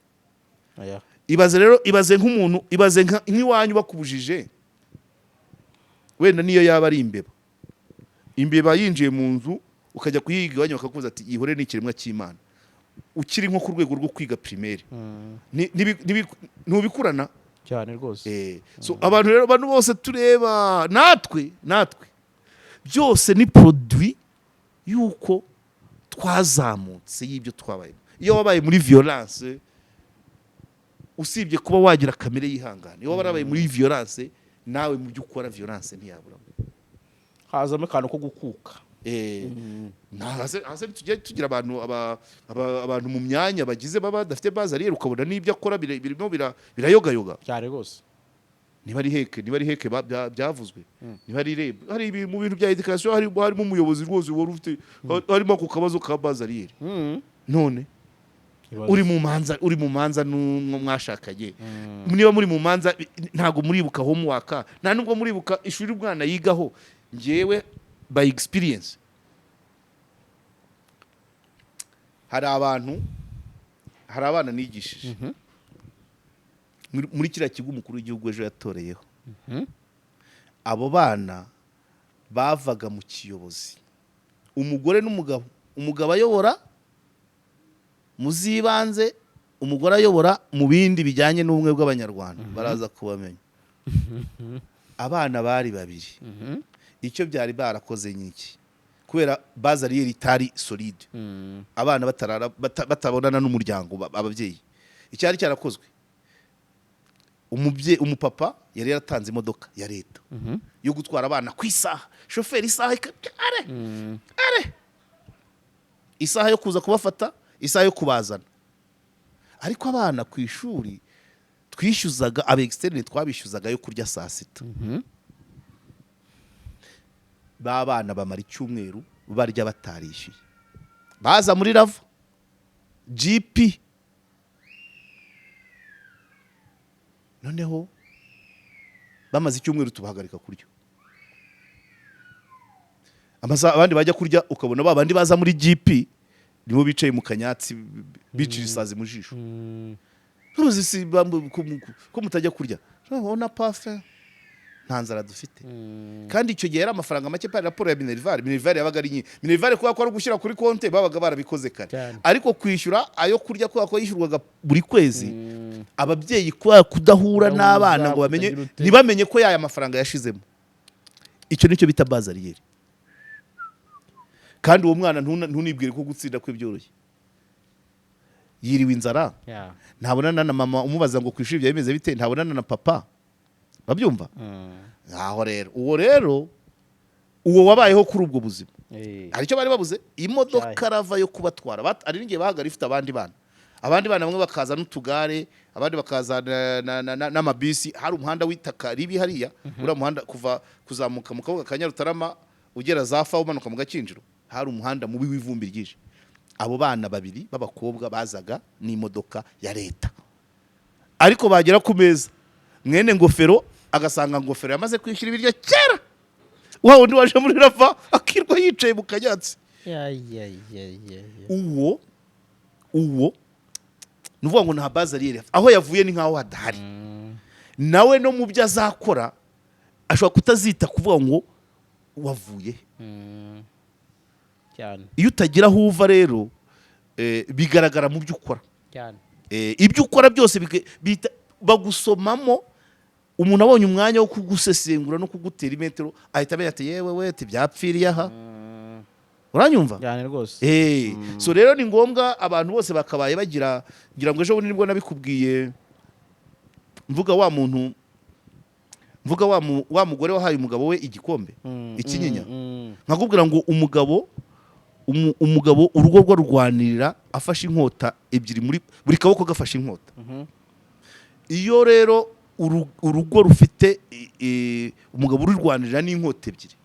Oya. Ibaze rero, ibaze nk'umuntu, ibaze nk'iwanyu bakubujije, wenda niyo yaba ari imbeba, imbeba yinjiye mu nzu ukajya kuyiga iwanyu bakakubuza ati yihore, ni ikiremwa cy'Imana, ukiri nko ku rwego rwo kwiga primaire. Ntubikurana. Cyane rwose. So abantu rero, abantu bose tureba, natwe byose ni produit y'uko twazamutse, y'ibyo twabayemo. Iyo wabaye muri violence, usibye kuba wagira kamere yihangana, iyo warabaye muri violence, nawe mu byo ukora violence ntiyaburamo. Hazamo akantu ko gukuka. Hase tujya tugira abantu abantu mu myanya bagize baba badafite base arrière, ukabona n'ibyo akora birimo birayogayoga. Cyane rwose. Niba ari HEC byavuzwe, niba ari REB, hari mu bintu bya education harimo umuyobozi rwose wari ufite, harimo ako kabazo ka base arrière. None Uri mu manza n'umwo mwashakanye. Niba muri mu manza, ntabwo muribuka homework, nta nubwo muribuka ishuri umwana yigaho. Njyewe by experience, hari abantu, hari abana nigishije muri kiriya kigo umukuru w'igihugu ejo yatoreyeho. Abo bana bavaga mu kiyobozi, umugore n'umugabo, umugabo ayobora mu z'ibanze, umugore ayobora mu bindi bijyanye n'ubumwe bw'Abanyarwanda. Baraza kubamenya. Abana bari babiri. Icyo byari barakoze nyiki? Kubera base arrière itari solide, abana batarara batabonana n'umuryango, ababyeyi, icyari cyarakozwe, umubyeyi, umupapa yari yaratanze imodoka ya leta yo gutwara abana ku isaha, shoferi isaha are are isaha yo kuza kubafata, isaha yo kubazana. Ariko abana ku ishuri twishyuzaga, aba externe twabishyuzaga yo kurya saa sita. Ba bana bamara icyumweru barya batarishyuye, baza muri Rava GP. Noneho bamaze icyumweru tubahagarika kurya amasaha. Abandi bajya kurya, ukabona ba bandi baza muri GP nibo bicaye mu kanyatsi, bicira isazi mu jisho. Ntuzi si ko mutajya kurya? Ona pafe, nta nzara dufite. Kandi icyo gihe yari amafaranga make par rapport ya minerval. Minerval yabaga ari nyinshi. Minerval, kubera ko ari ugushyira kuri konte, babaga barabikoze kare. Ariko kwishyura ayo kurya, kubera ko yishyurwaga buri kwezi, ababyeyi kubera kudahura Kudahuza, n'abana ngo bamenye, kutagira ute. ntibamenye ko yaya mafaranga yashizemo. Icyo nicyo bita base arrière. Kandi uwo mwana ntunibwire ko gutsinda kwe byoroshye. Yiriwe inzara, ntabonana na mama umubaza ngo ku ishuri byari bimeze bite, ntabonana na papa, babyumva aho. Rero uwo, rero uwo wabayeho kuri ubwo buzima, hari icyo bari babuze: imodoka Rava yo kubatwara. Hari n'igihe bahaga ifite abandi bana, abandi bana bamwe bakaza n'utugare, abandi bakaza n'amabisi. Hari umuhanda w'itaka ribi hariya, uriya muhanda kuva kuzamuka mu Kabuga ka Nyarutarama ugera za fa, umanuka mu Gakinjiro, hari umuhanda mubi w'ivumbi ryinshi. Abo bana babiri b'abakobwa bazaga n'imodoka ya leta, ariko bagera ku meza, mwene ngofero agasanga ngofero yamaze kwishyura ibiryo kera, wa wundi waje muri Rava akirwa yicaye mu kanyatsi. Uwo ni ukuvuga ngo nta base arrière, aho yavuye ni nk'aho hadahari. Nawe no mu byo azakora ashobora kutazita kuvuga ngo wavuye he. Cyane. Iyo utagira aho uva rero, bigaragara mu byo ukora. Ibyo ukora byose bagusomamo. Umuntu abonye umwanya wo kugusesengura no kugutera imetero, ahita amenya ati: "Yewe we, byapfiriye aha." Uranyumva? Cyane rwose. So rero ni ngombwa abantu bose bakabaye bagira, ngira ngo ejo bundi nibwo nabikubwiye, mvuga wa muntu, mvuga wa mugore wahaye umugabo we igikombe, ikinyinya, nkakubwira ngo umugabo, umugabo urugo rwe arwanirira afashe inkota ebyiri, muri buri kaboko gafashe inkota. Iyo rero urugo rufite umugabo ururwanirira n'inkota ebyiri,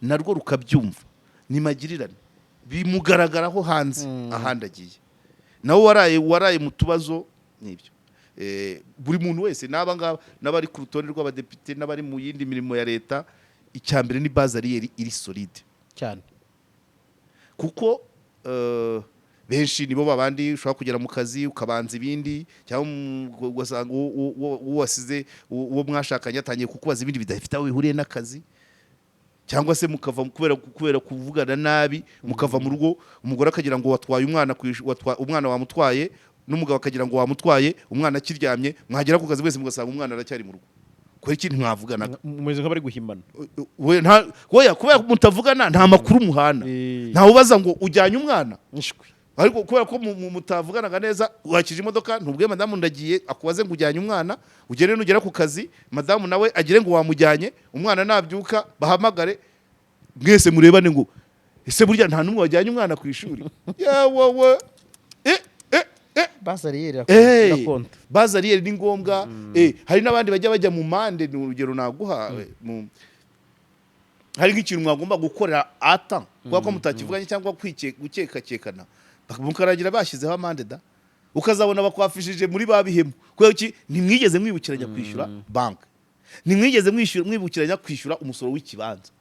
narwo rukabyumva, ni magirirane, bimugaragaraho hanze ahandi agiye. Nawe waraye mu tubazo n'ibyo. Buri muntu wese, n'aba ngaba, n'abari ku rutonde rw'abadepite, n'abari mu yindi mirimo ya leta, icya mbere ni base arrière iri solide. Kuko benshi nibo babandi ushobora kugera mu kazi ukabanza ibindi, cyangwa ugasanga uwo wasize, uwo mwashakanye atangiye kukubaza ibindi bidafite aho bihuriye n'akazi, cyangwa se mukava kubera kuvugana nabi, mukava mu rugo, umugore akagira ngo watwaye umwana umwana wamutwaye, n'umugabo akagira ngo wamutwaye umwana akiryamye. Mwagera ku kazi mwese mugasanga umwana aracyari mu rugo. Kubera iki? Ntimwavuganaga. Mumeze nk'abari guhimana. We nta oya, kubera ko mutavugana, nta makuru muhana. Ntawe ubaza ngo ujyanye umwana. Ishwi. Ariko kubera ko mutavuganaga neza, wakije imodoka, ntubwiye madamu ndagiye, akubaze ngo ujyanye umwana, ugere, nugera ku kazi madamu nawe agire ngo wamujyanye umwana, nabyuka bahamagare mwese murebane ngo: "Ese burya nta n'umwe wajyanye umwana ku ishuri?" Yewewe, eh eh eh! Base arrière irakonta. Base arrière ni ngombwa. Hari n'abandi bajya mu mande. Ni urugero naguha, hari nk'ikintu mwagomba gukorera ata kubera ko mutakivuganye cyangwa gukekakekana, mukaragira bashyizeho amande da. Ukazabona bakwafishije muri ba bihemu. Kubera iki? Ntimwigeze mwibukiranya kwishyura banki, ntimwigeze mwibukiranya kwishyura umusoro w'ikibanza.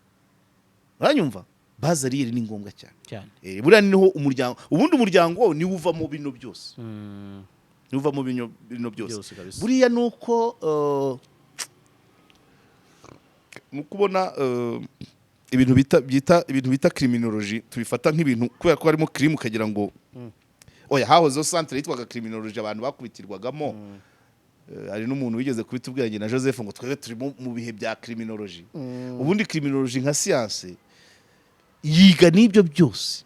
Uranyumva? Base arrière ni ngombwa cyane. Cyane. Buriya niho umuryango, ubundi umuryango niwo uvamo bino byose, niwo uvamo bino byose. Byose kabisa. Buriya nuko mu kubona ibintu bita ibintu bita criminology, tubifata nk'ibintu kubera ko harimo crime, ukagira ngo oya. Hahozeho centre yitwaga criminology, abantu bakubitirwagamo. Hari n'umuntu wigeze kubitubwira, njye na Joseph, ngo twebwe turi mu bihe bya criminology. Ubundi criminology nka science yiga n'ibyo byose.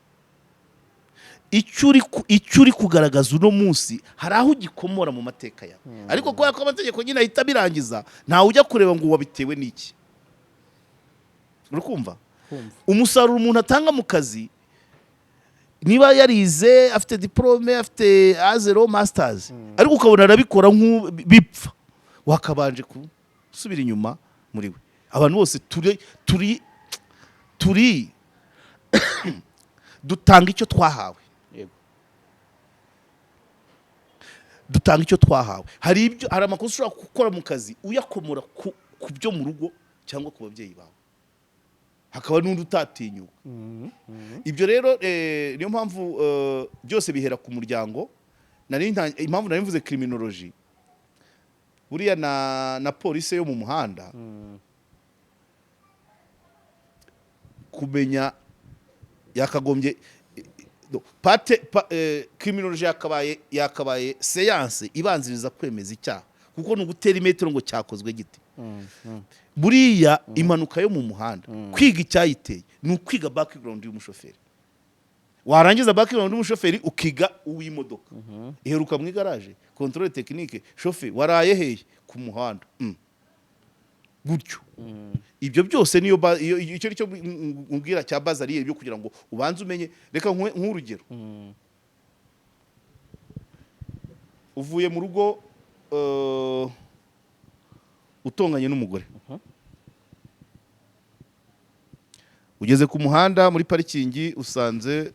Icyo uri kugaragaza uno munsi, hari aho ugikomora mu mateka yawe, ariko kubera ko amategeko nyine ahita abirangiza, ntawe ujya kureba ngo wabitewe n'iki. Uri kumva? Kumva. Umusaruro umuntu atanga mu kazi, niba yarize, afite diplôme, afite A0, masters, ariko ukabona arabikora bipfa, wakabanje gusubira inyuma muri we. Abantu bose turi dutanga icyo twahawe. Dutanga icyo twahawe. Hari amakosa ushobora gukora mu kazi uyakomora ku byo mu rugo cyangwa ku babyeyi bawe, hakaba n'undi utatinyuka. Ibyo rero niyo mpamvu byose bihera ku muryango. Impamvu nari mvuze criminology, buriya na polisi yo mu muhanda kumenya yakagombye no, criminology yakabaye séance ibanziriza kwemeza icyaha, kuko ni ugutera imetero ngo cyakozwe gite. Buriya impanuka yo mu muhanda, kwiga icyayiteye ni ukwiga background y'umushoferi. Warangiza background y'umushoferi, ukiga uw'imodoka iheruka mu igaraje, contrôle technique, shoferi waraye hehe ku muhanda. Gutyo ibyo byose niyo icyo nicyo mbwira cya base arrière, byo kugira ngo ubanze umenye. Reka nk'urugero: uvuye mu rugo, utonganye n'umugore, ugeze ku muhanda muri parikingi, usanze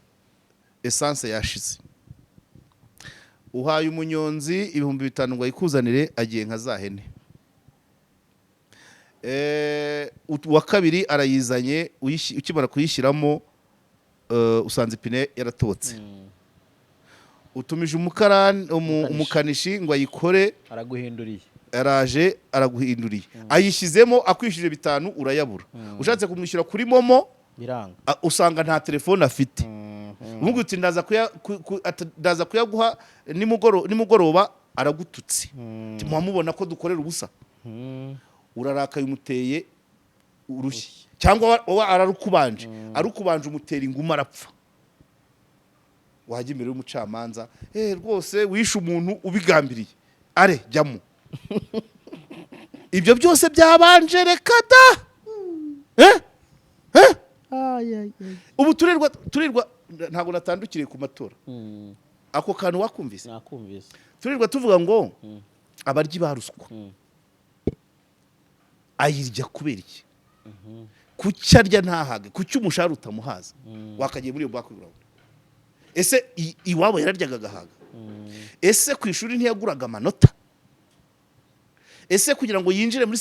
essence yashize, uhaye umunyonzi 5000 ngo ayikuzanire, agiye nka za hene. Uwa kabiri arayizanye, ukimara kuyishyiramo, usanze ipine yaratobotse, utumije umukarani, umukanishi ngo ayikore. Araguhinduriye. Araje araguhinduriye, ayishyizemo, akwishyuje 5, urayabura. Ushatse kumwishyura kuri MoMo, biranga. Usanga nta telefone afite. Umubwira uti ndaza kuyaguha nimugoroba, aragututse. Ati, muba mubona ko dukorera ubusa. Urarakaye, umuteye urushyi, cyangwa wa ararukubanje, arukubanje, umutera inguma, arapfa. Wajya imbere y'umucamanza: "Rwose wishe umuntu ubigambiriye." Are jyamo, ibyo byose byabanje. Reka da! Eh? Eh? Ubu turirwa, ntabwo natandukiriye ku matora. Ako kantu wakumvise? Nakumvise. Turirwa tuvuga ngo abaryi ba ruswa. Ayirya kubera iki? Kuki arya ntahage? Kuki umushahara utamuhaza? Wakagiye muri iyo background. Ese iwabo yararyaga agahaga? Ese ku ishuri ntiyaguraga amanota? Ese kugira ngo yinjire muri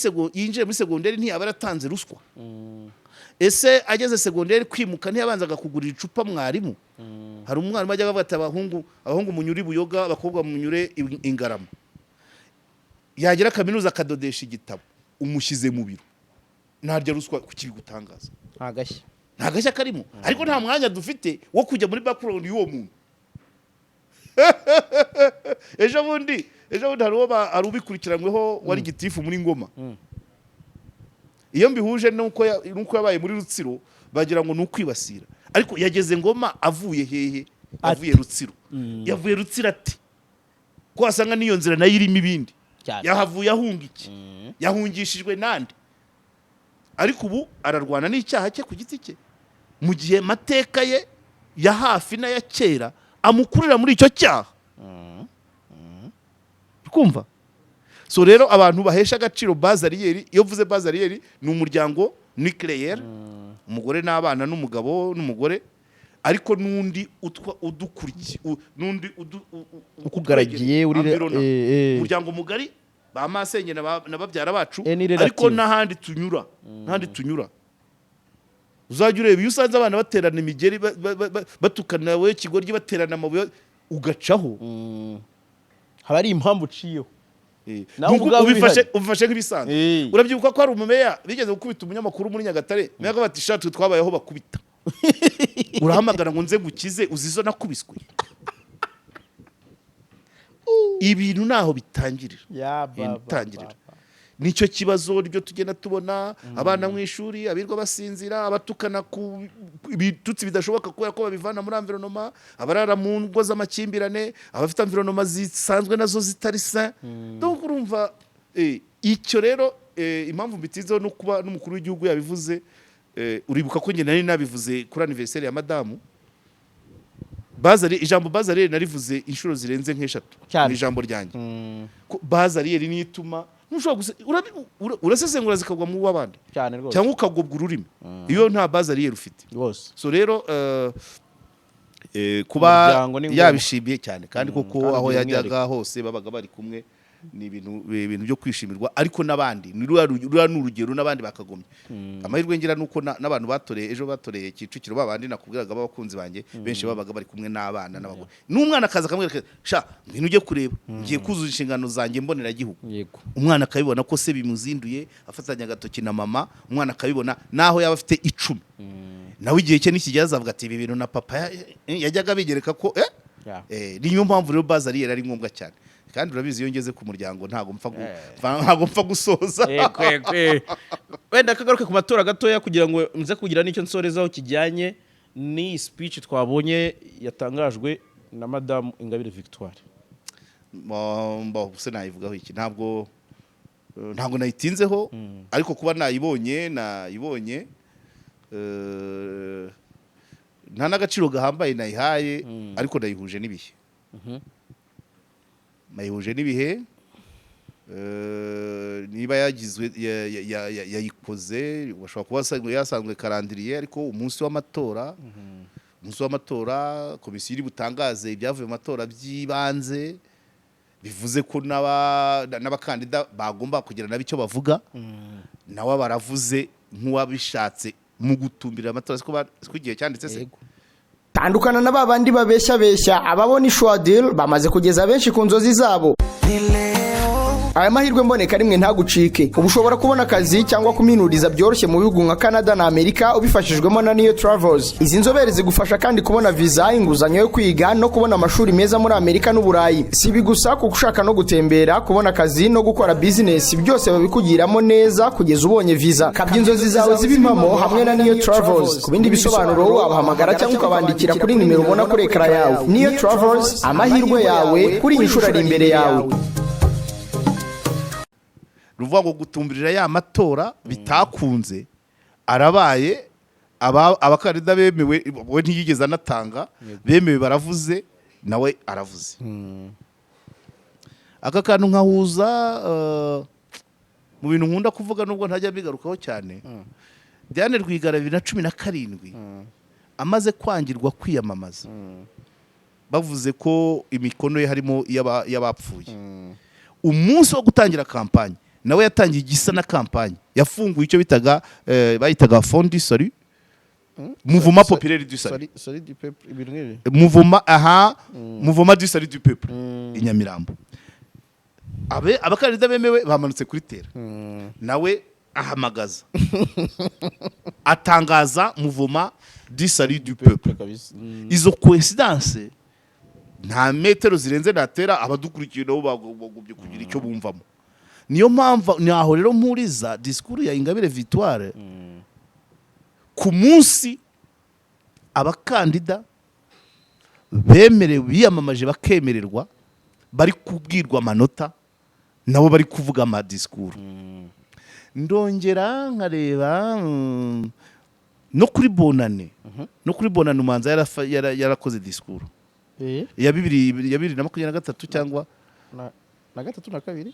segonderi ntiyaba yaratanze ruswa? Ese ageze segonderi kwimuka ntiyabanzaga kugurira icupa mwarimu? Hari umwarimu ajyaga avuga ati: "Abahungu munyure ibuyoga, abakobwa munyure ingarama." Yagera kaminuza akadodesha igitabo. Umushyize mu biro, ntarya ruswa, kuki bigutangaza? Nta gashya. Nta gashya karimo, ariko nta mwanya dufite wo kujya muri background y'uwo muntu. Ejo bundi hari ubikurikiranyweho wari gitifu muri Ngoma. Iyo mbihuje nuko yabaye muri Rutsiro, bagira ngo ni ukwibasira, ariko yageze Ngoma avuye hehe? Avuye Rutsiro. Yavuye Rutsiro ati ko wasanga n'iyo nzira nayo irimo ibindi. Cyane. Yahavuye ahunga iki? Yahungishijwe nande? Ariko ubu ararwana n'icyaha cye ku giti cye, mu gihe amateka ye ya hafi n'aya kera amukurira muri icyo cyaha. Kumva? So rero abantu bahesha agaciro base arrière. Iyo mvuze base arrière, ni umuryango nucléaire, umugore n'abana n'umugabo n'umugore. Ariko n'undi utwa udukurikiye, n'undi Ukugaragiye, uri environment. Umuryango mugari, ba masenge na babyara bacu, Ni relative. ariko n'ahandi tunyura uzajya ureba iyo usanze abana baterana imigeri, batukana, we kigoryi, baterana amabuye, ugacaho. Haba hari impamvu uciyeho. Nawe Nuko ubwawe ubifashe bihari. Ubifashe nk'ibisanzwe. Urabyibuka ko hari umumeya bigeze gukubita, umunyamakuru muri Nyagatare, meya bati: "Sha, twe twabayeho bakubita, urahamagara ngo nze gukize, uzi izo nakubiswe?" Ibintu naho bitangirira. Ya. Ibintu bitangirira nicyo kibazo ryo tugenda tubona abana mu ishuri, abirwa basinzira, abatukana ku ibitutsi bidashoboka kubera ko babivana muri environnement, abarara mu ngo z'amakimbirane, abafite environnement zisanzwe nazo zitari sain. Donc urumva, icyo rero, impamvu mbitinzeho no kuba n'umukuru w'igihugu yabivuze, uribuka ko njye nari nabivuze kuri anniversaire ya madamu Bazari, ijambo bazariyeri narivuze inshuro zirenze nk'eshatu mu ijambo ryanjye, ko bazariyeri niyo ituma ntushobora urasesengura zikagwa mu w'abandi Cyane rwose. cyangwa ukagobwa ururimi iyo nta bazariyeri ufite. So rero, kuba Umuryango ni ngombwa. yabishimiye cyane kandi koko Kandi aho ugira yajyaga hose babaga bari kumwe, ni ibintu byo kwishimirwa. Ariko n'abandi ni ruriya ni urugero, n'abandi bakagombye. Amahirwe ngira nuko n'abantu batoreye ejo, batoreye Kicukiro, babandi nakubwiraga b'abakunzi banjye, benshi babaga bari kumwe n'abana n'abagore, n'umwana akaza akamwereka: "Sha, ngwino ujye kureba, ngiye kuzuza inshingano zanjye mboneragihugu." Umwana akabibona ko se bimuzinduye, afatanya agatoki na mama. Umwana akabibona, naho yaba afite 10, nawe igihe cye nikigera azavuga ati: "Ibi bintu na papa yajyaga bigereka ko." Niyo mpamvu rero bazariyeri ari ngombwa cyane. Kandi urabizi, iyo ngeze ku muryango ntabwo mpfa gusoza. Yego. Wenda kagaruke ku matora gatoya kugira ngo nze kugira n'icyo nsorezaho kijyanye n'iyi speech twabonye yatangajwe na Madamu Ingabire Victoire. Mbo se nayivugaho iki? Ntabwo nayitinzeho, ariko kuba nayibonye, nta n'agaciro gahambaye nayihaye, ariko nayihuje n'ibihe, nayihuje n'ibihe. Niba yagizwe yayikoze, bashobora kuba yasanzwe calendrier, ariko umunsi w'amatora komisiyo iri butangaze ibyavuye mu matora by'ibanze, bivuze ko n'abakandida bagomba kugira nabo icyo bavuga. Nawe baravuze nk'uwabishatse mu gutumbira amatora, siko igihe cyanditse se? Yego. Tandukana na ba bandi babeshya beshya. Ababona ishwadil bamaze kugeza benshi ku nzozi zabo. Aya mahirwe mboneka rimwe ntagucike. Ubu ushobora kubona akazi cyangwa kuminuriza byoroshye mu bihugu nka Canada na Amerika ubifashijwemo na Niyo Travels. Izi nzobere zigufasha kandi kubona viza, inguzanyo yo kwiga no kubona amashuri meza muri Amerika n'Uburayi. Si ibi gusa, kuko ushaka no gutembera, kubona akazi no gukora bizinesi, byose babikugiramo neza kugeza ubonye viza. Kabya inzozi zawe ziba impamo hamwe na Niyo Travels. Ku bindi bisobanuro wabahamagara cyangwa ukabandikira kuri nimero ubona kuri ekara yawe. Niyo Travels, amahirwe yawe kuri iyi nshuro ari imbere yawe. Ruvuga ngo gutumbirira ya matora bitakunze arabaye, abakandida bemewe, we ntiyigeze anatanga, bemewe baravuze, nawe aravuze. Aka kantu nkahuza, mu bintu nkunda kuvuga nubwo ntajya mbigarukaho cyane, Diane Rwigara 2017 amaze kwangirwa kwiyamamaza, bavuze ko imikono ye harimo iy'abapfuye, umunsi wo gutangira kampanye nawe yatangiye igisa na kampanye, yafunguye icyo bitaga, bayitaga Fond du Salut, Mouvement Populaire du Salut. Salut du peuple, ibintu nk'ibi. Mouvement, aha, Mouvement du Salut du Peuple i Nyamirambo. Abe abakandida bemewe bamanutse kuri terrain, nawe ahamagaza, atangaza Mouvement du Salut du Peuple. Kabisa. Izo coincidence nta metero zirenze natera, abadukurikiye nabo bagobye kugira icyo bumvamo. Niyo mpamvu naho rero mpuriza discours ya Ingabire Victoire ku munsi abakandida bemerewe biyamamaje bakemererwa, bari kubwirwa amanota, nabo bari kuvuga amadisikuru. Ndongera nkareba, no kuri Bonane umanza yarakoze disikuru ya 2023 cyangwa Na gatatu na kabiri.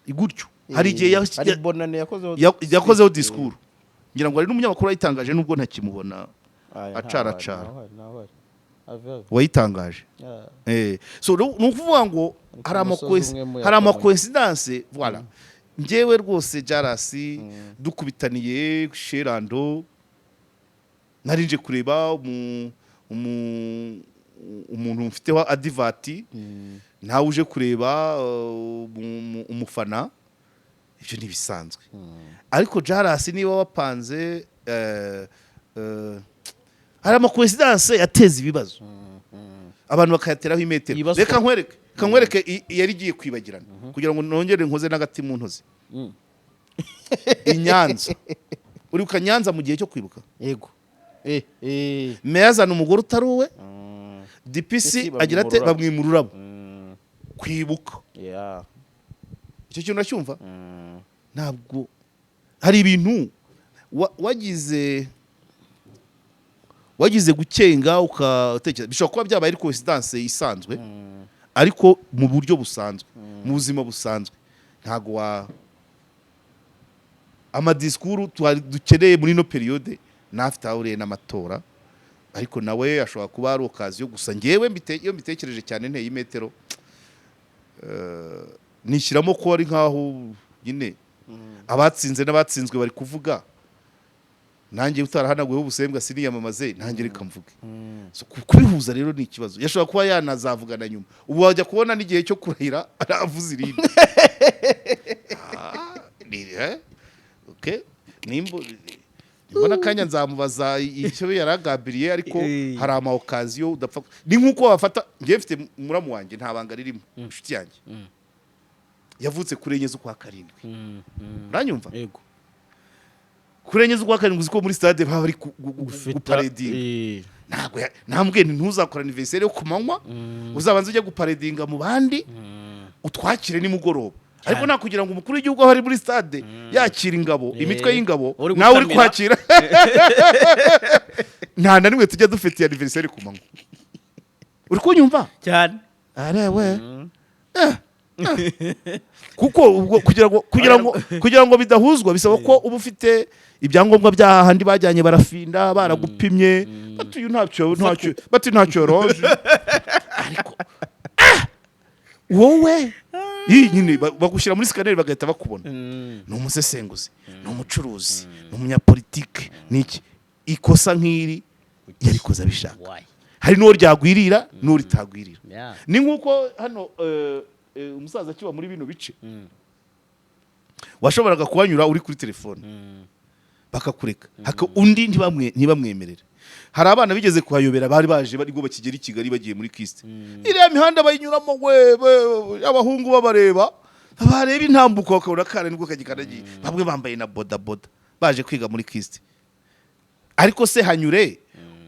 Gutyo, hari igihe Hari Bonane yakozeho. Yakozeho disikuru, ngira ngo hari n'umunyamakuru wayitangaje nubwo ntakimubona. Aya, Acaracara. ntaho ari, ntaho ari. Have, have. Wayitangaje. So ni ukuvuga ngo hari Umusozi umwe mu hari Kamonyi. Ama coïncidence, voilà. Njyewe rwose Jarasi dukubitaniye sherando, nari nje kureba umuntu mfiteho advert, nawe uje kureba umufana, ibyo ntibisanzwe. Ariko Jarasi, niba wapanze, hari ama coïncidence yateza ibibazo, abantu bakayateraho imetero. Ibibazo. Reka nkwereke yari igiye kwibagirana kugira ngo nongere nkoze n'agati mu ntozi. I Nyanza, uribuka Nyanza mu gihe cyo kwibuka? Yego. Meya azana umugore utari uwe, DPC DPC agira ate? bamwima ururabo. Bamwima ururabo kwibuka. Icyo kintu uracyumva? Ntabwo hari ibintu wagize gukenga ukatekereza bishobora kuba byabaye ari coincidence isanzwe, ariko mu buryo busanzwe, mu buzima busanzwe, ntabwo wa ama discours twari dukeneye muri ino période ntafite aho ahuriye n'amatora. Ariko nawe ashobora kuba ari occasion gusa. Ngewe iyo mbitekereje cyane, nteye imetero, nishyiramo ko ari nkaho nyine abatsinze n'abatsinzwe bari kuvuga, nanjye utarahanaguweho ubusembwa siniyamamaze, nanjye reka mvuge. So, kubihuza rero ni ikibazo. Yashobora kuba yanazavugana nyuma. Ubu wajya kubona n'igihe cyo kurahira aravuze irindi. Ah, okay. Nimbona akanya nzamubaza icyo yaragambiriye, ariko hari ama occasion udapfa. Ni nk'uko wafata, ngewe mfite muramu wanjye, nta banga ririmo, inshuti yanjye yavutse kuri 4 z'ukwa 7. Uranyumva? Yego. Kuri 4 z'ukwa 7, uzi ko muri stade baba bari Gufeta, guparedinga. Ntabwo nambwiye nti ntuzakora anniversaire yo ku manywa, uzabanza ujya guparedinga mu bandi, utwakire nimugoroba. Ariko nta kugira ngo umukuru w'igihugu aho ari muri stade yakira ingabo, imitwe y'ingabo, Uri nawe uri gutamira. kwakira. Nta na rimwe tujya dufitiye anniversaire ku manywa. Uri kunyumva? Cyane. Arewe, kuko ubwo kugira ngo bidahuzwa bisaba ko uba ufite ibyangombwa by'ahandi bajyanye, barafinda, baragupimye, bati uyu ntacyo, bati ntacyo yoroje. Ariko wowe iyi nyine bagushyira muri scanner bagahita bakubona. Ni umusesenguzi, ni umucuruzi, ni umunyapolitike, ni iki? Ikosa nk'iri yarikoze abishaka? Why? Hari n'uwo ryagwirira n'uwo ritagwirira. Ni nk'uko hano umusaza akiba muri bino bice, washoboraga kuhanyura uri kuri telefone bakakureka. Undi ntibamwemerere. Hari abana bigeze kuhayobera, bari baje bari bakigera i Kigali bagiye muri KIST. Iriya mihanda bayinyuramo we, abahungu babareba, bareba intambuko bakabona akana nibwo kagikanagiye, bamwe bambaye na bodaboda baje kwiga muri KIST. Ariko se hanyure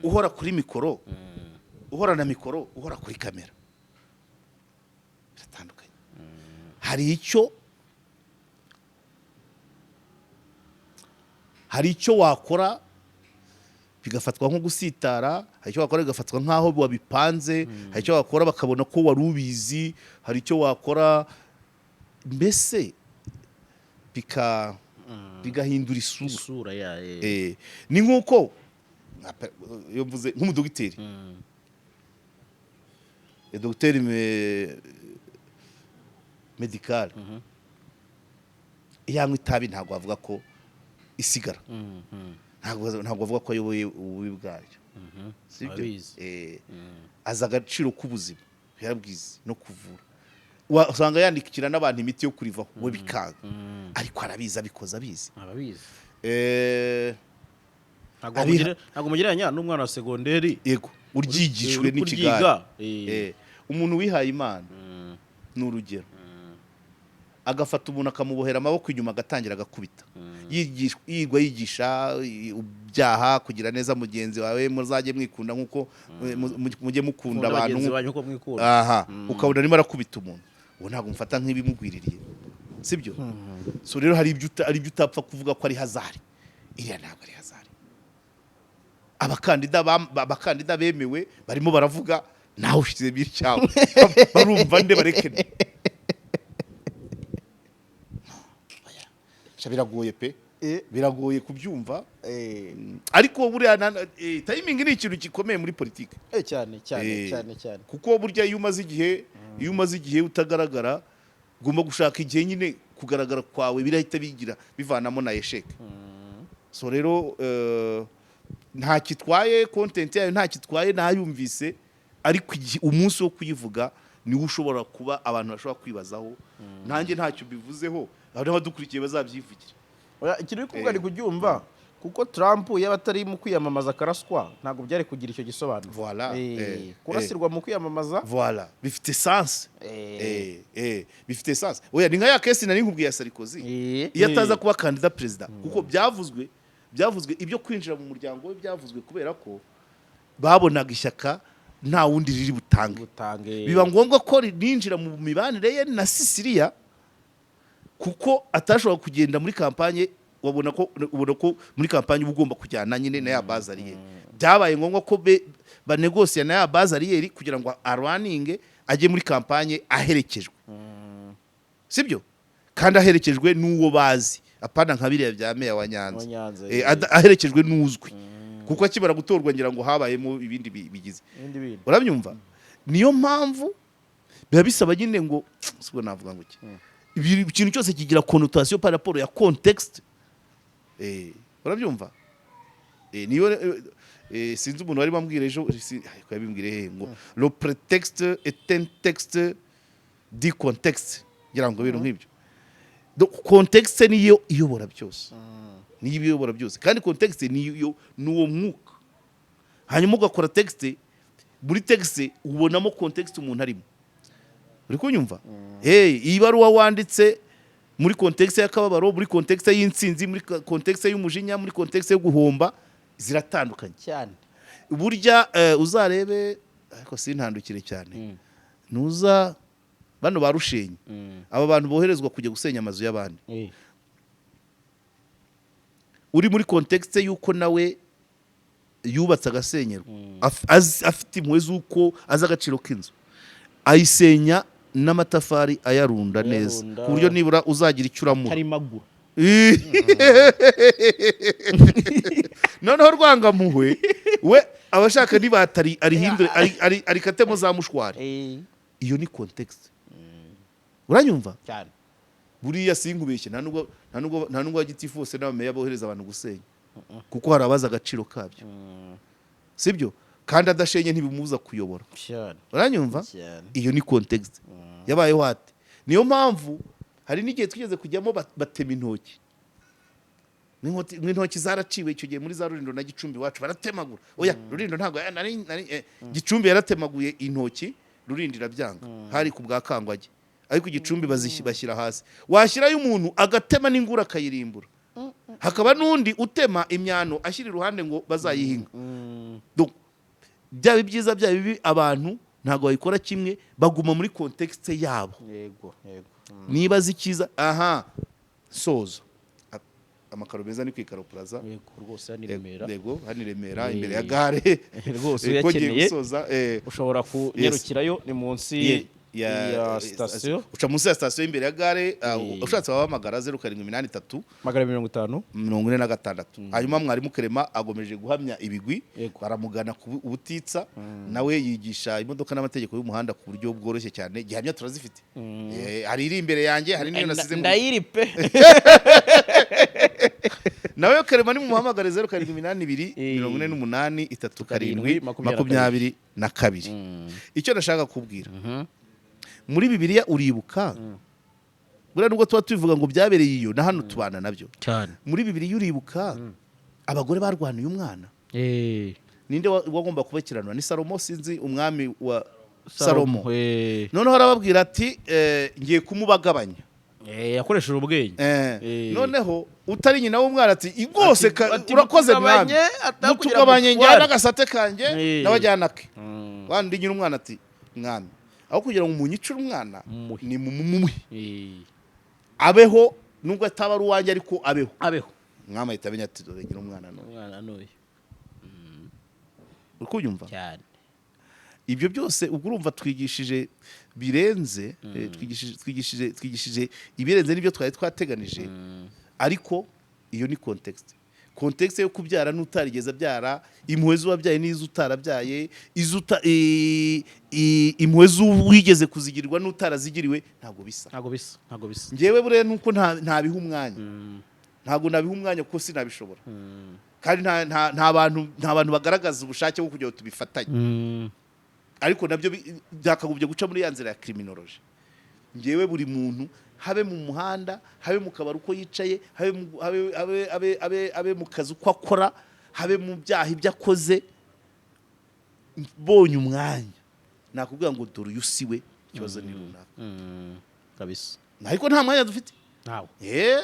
uhora kuri mikoro, uhora na mikoro, uhora kuri kamera, biratandukanye. Hari icyo wakora bigafatwa nko gusitara, hari icyo wakora bigafatwa nk'aho wabipanze, hari icyo wakora bakabona ko wari ubizi, hari icyo wakora mbese bigahindura isura. Isura ya Ni nk'uko iyo mvuze nk'umudogiteri, dogiteri médical, iyo anywa itabi ntabwo bavuga ko isigara, ntabwo bavuga ko ayoboye ububi bwaryo, sibyo? Abizi. Azi agaciro k'ubuzima, yarabwize no kuvura. Usanga yandikira n'abantu imiti yo kurivaho, we bikanga, ariko arabizi, abikoze abizi. Ababizi. Ntabwo ntabwo mugereranya n'umwana wa segonderi. Yego, uryigishwe uri n'ikigare. kuryiga. Umuntu wihaye Imana, ni urugero, agafata umuntu akamubohera amaboko inyuma, agatangira agakubita, yirwa yigisha ibyaha, kugira neza mugenzi wawe, muzajye mwikunda nk'uko mujye mukunda Mukunda abantu bagenzi banyu uko mwikunda. Aha ukabona arimo arakubita umuntu, uwo ntabwo mufata nk'ibimugwiririye, sibyo? So rero hari ibyo utapfa kuvuga ko ari hasard. Iriya ntabwo ari hasard. Abakandida bemewe barimo baravuga, nawe ushyizemo icyawe, barumva nde? Bareke nde? Sha, biragoye pe. Biragoye kubyumva. Ariko buriya timing ni ikintu gikomeye muri politiki. Cyane cyane. Cyane cyane. Kuko burya iyo umaze igihe utagaragara, ugomba gushaka igihe nyine kugaragara kwawe birahita bigira bivanamo na échec. So rero nta kitwaye content yayo, nta kitwaye ntayumvise, ariko umunsi wo kuyivuga niwo ushobora kuba abantu bashobora kwibazaho. Nanjye ntacyo bivuzeho, n'abadukurikiye bazabyivugira. Oya, ikintu uri kuvuga ari kubyumva, kuko Trump yaba atari mu kwiyamamaza akaraswa, ntabwo byari kugira icyo gisobanuro. Voilà. Kurasirwa mu kwiyamamaza. Voilà, bifite sens. Bifite sens. Oya, ni nka ya case nari nkubwiye ya Sarkozy. Iyo ataza kuba kandida perezida, kuko byavuzwe ibyo kwinjira mu muryango we, byavuzwe kubera ko babonaga ishyaka nta wundi riri butange. Butange. Biba ngombwa ko rinjira mu mibanire ye na Sisiriya, kuko atashobora kugenda muri campagne. Wabona ko ubona ko muri campagne uba ugomba kujyana nyine na ya base arrière. Byabaye ngombwa ko banegosiya na ya base arrière kugira ngo arwaninge ajye muri campagne aherekejwe, sibyo? Kandi aherekejwe n'uwo bazi, apana nka biriya bya meya wa Nyanza. Wa Nyanza. Aherekejwe n'uzwi, kuko akimara gutorwa ngira ngo habayemo ibindi bigize Ibindi bintu. Urabyumva? Niyo mpamvu biba bisaba nyine ngo sibwo navuga ngo iki. Ikintu cyose kigira connotation par rapport ya contexte. Urabyumva? Niyo sinzi umuntu wari bambwira ejo, ariko yabimbwire he, ngo le prétexte est un texte du contexte, ngira ngo ibintu nk'ibyo. Donc contexte niyo iyobora byose, niyo iyobora byose, kandi contexte niyo nuwo mwuka. Hanyuma ugakora texte, muri texte ubonamo contexte umuntu arimo. Uri kunyumva? Hey, iyi baruwa wanditse muri contexte y'akababaro, muri contexte y'intsinzi, muri contexte y'umujinya, muri contexte yo guhomba, ziratandukanye. Cyane. Burya uzarebe, ariko sintandukire cyane, nuza bano ba Rushenyi, aba bantu boherezwa kujya gusenya amazu y'abandi, uri muri contexte y'uko nawe yubatse agasenyerwa, afite impuhwe z'uko azi agaciro k'inzu, ayisenya n'amatafari ayarunda neza, Ayarunda. ku buryo nibura uzagira icyo uramura. Karimagura. Noneho Rwangampuhwe we abashaka nibatari arihindure, arikatemo za mushwari. Iyo ni contexte, uranyumva? Cyane. Buriya sinkubeshye, nta nubwo gitifu bose n'abameya bohereza abantu gusenya, kuko hari abazi agaciro kabyo, sibyo? Kandi adashenye ntibimubuza kuyobora. Cyane. Uranyumva? Cyane. Iyo ni contexte yabayeho ate. Niyo mpamvu hari n'igihe twigeze kujyamo batema intoki. N'intoki zaraciwe icyo gihe muri za Rurindo na Gicumbi iwacu baratemagura. Oya, Rurindo ntabwo nari, Gicumbi yaratemaguye intoki, Rurindo irabyanga, hari ku bwa Kangwage, ariko Gicumbi bashyira hasi, washyirayo umuntu agatema n'ingura akayirimbura, hakaba n'undi utema imyano ashyira iruhande ngo bazayihinga. Donc, byaba ibyiza, byaba bibi, abantu ntabwo babikora kimwe, baguma muri contexte yabo. Yego. Niba azi icyiza aha sozo. Amakaro meza ni ku Ikaro Plaza. Yego rwose, hano i Remera. Yego, hano i Remera imbere ya gare. Rwose Ko ngiye uyakeneye gusoza, ushobora kunyarukirayo, ni munsi ya sitasiyo. Uca munsi ya sitasiyo imbere ya gare. Ushatse wabahamagara 0783 250 46. Hanyuma mwarimu Clement agomeje guhamya ibigwi. Baramugana ku ubutitsa, nawe yigisha imodoka n'amategeko y'umuhanda ku buryo bworoshye cyane. Gihamya turazifite. Hari iri imbere yanjye, hari n'iyo nasize Ndayiri pe. Nawe Clement nimumuhamagare 0782 48 37 22. Icyo ndashaka kubwira, muri Bibiliya uribuka, buriya nubwo tuba tubivuga ngo byabereye iyo na hano tubana nabyo, Cyane. muri Bibiliya uribuka abagore barwaniye umwana? Ninde wagomba kubakiranura? Ni Salomo, sinzi umwami wa Salomo. Noneho arababwira ati ngiye kumubagabanya. Yakoresheje ubwenge. Noneho utari nyina w'umwana ati rwose Ati urakoze mwami, mutugabanye, atakugira mutugabanye, mutware. njyana agasate kanjye n'abajyana ke. Wandi nyina umwana ati mwami, aho kugira ngo munyicire umwana, Mumuhe. ni mumuhe abeho, nubwo ataba ari uwanjye ariko abeho. Abeho. Mwami ahita amenya ati dore nyina umwana none. Umwana n'uyu. Uri kubyumva? Cyane. Ibyo byose ubwo urumva twigishije birenze, twigishije ibirenze n'ibyo twari twateganije, ariko Iyo ni context, context yo kubyara n'utarigeze abyara, impuhwe z'uwabyaye n'iz'utarabyaye, impuhwe z'uwigeze kuzigirirwa n'utarazigiriwe ntabwo bisa. Ntabwo bisa, ntabwo bisa. Njyewe buriya nuko ntabiha umwanya, ntabwo nabiha umwanya kuko sinabishobora, kandi nta bantu bagaragaza ubushake bwo kugira ngo tubifatanye. Ariko nabyo byakagombye guca muri ya nzira ya criminology. Njyewe buri muntu, habe mu muhanda, habe mu kabari uko yicaye, habe mu kazi uko akora, habe mu byaha ibyo akoze, mbonye umwanya nakubwira ngo dore uyu si we, ikibazo ni runaka. Kabisa. Ariko nta mwanya dufite. Ntawe.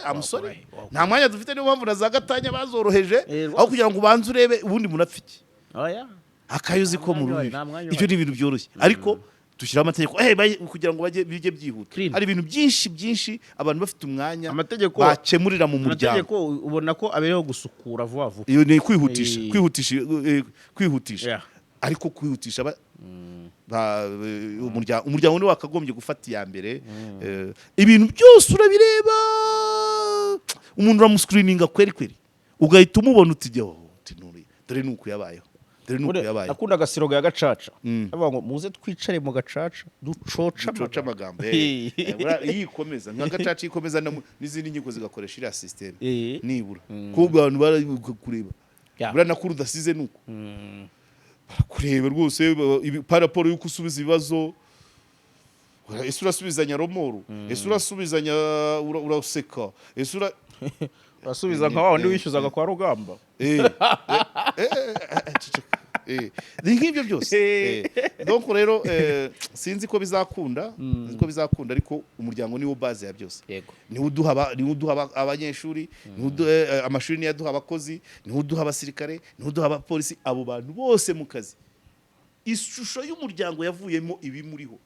Amusore, Wakora. nta mwanya dufite. Niyo mpamvu na za gatanya bazoroheje, Rwose. aho kugira ngo ubanze urebe ubundi muntu apfa iki, Oya. akayuzi ko Nta mu mwanya uhari, rubibi. nta mwanya Ibyo uhari. ni ibintu byoroshye, ariko dushyiraho amategeko kugira ngo bajye bijye byihuta. Clean. Hari ibintu byinshi byinshi abantu bafite umwanya Amategeko bakemurira mu muryango. Amategeko ubona ko abereho gusukura vuba vuba. Iyo ni kwihutisha, kwihutisha, kwihutisha. Ariko kwihutisha umuryango niwo wakagombye gufata iya mbere. Ibintu byose urabireba, umuntu uramuscreeninga kweri kweri, ugahita umubona uti jya uti nuriya, dore ni uku yabayeho, dore ni uku yabayeho. Nakundaga slogan ya gacaca, bavuga ngo muze twicare mu gacaca ducoce. Ducoce amagambo. Iyo ikomeza nka gacaca, ikomeza n'izindi nkiko zigakoresha iriya système, nibura kuko abantu bari kureba. Buriya nakuru udasize nuko barakureba rwose, par rapport y'uko usubiza ibibazo. Ese urasubizanya remords? Ese urasubizanya uraseka? Ese ura Urasubiza nka wa wundi wishyuzaga kwa Rugamba. Ceceka. Ni nk'ibyo byose. Donc rero sinzi ko bizakunda, sinzi ko bizakunda, ariko umuryango niwo base ya byose. Niwo uduha abanyeshuri, niwo amashuri niyo aduha abakozi, niwo uduha abasirikare, niwo uduha abapolisi, abo bantu bose mu kazi. Ishusho y'umuryango yavuyemo ibimuriho.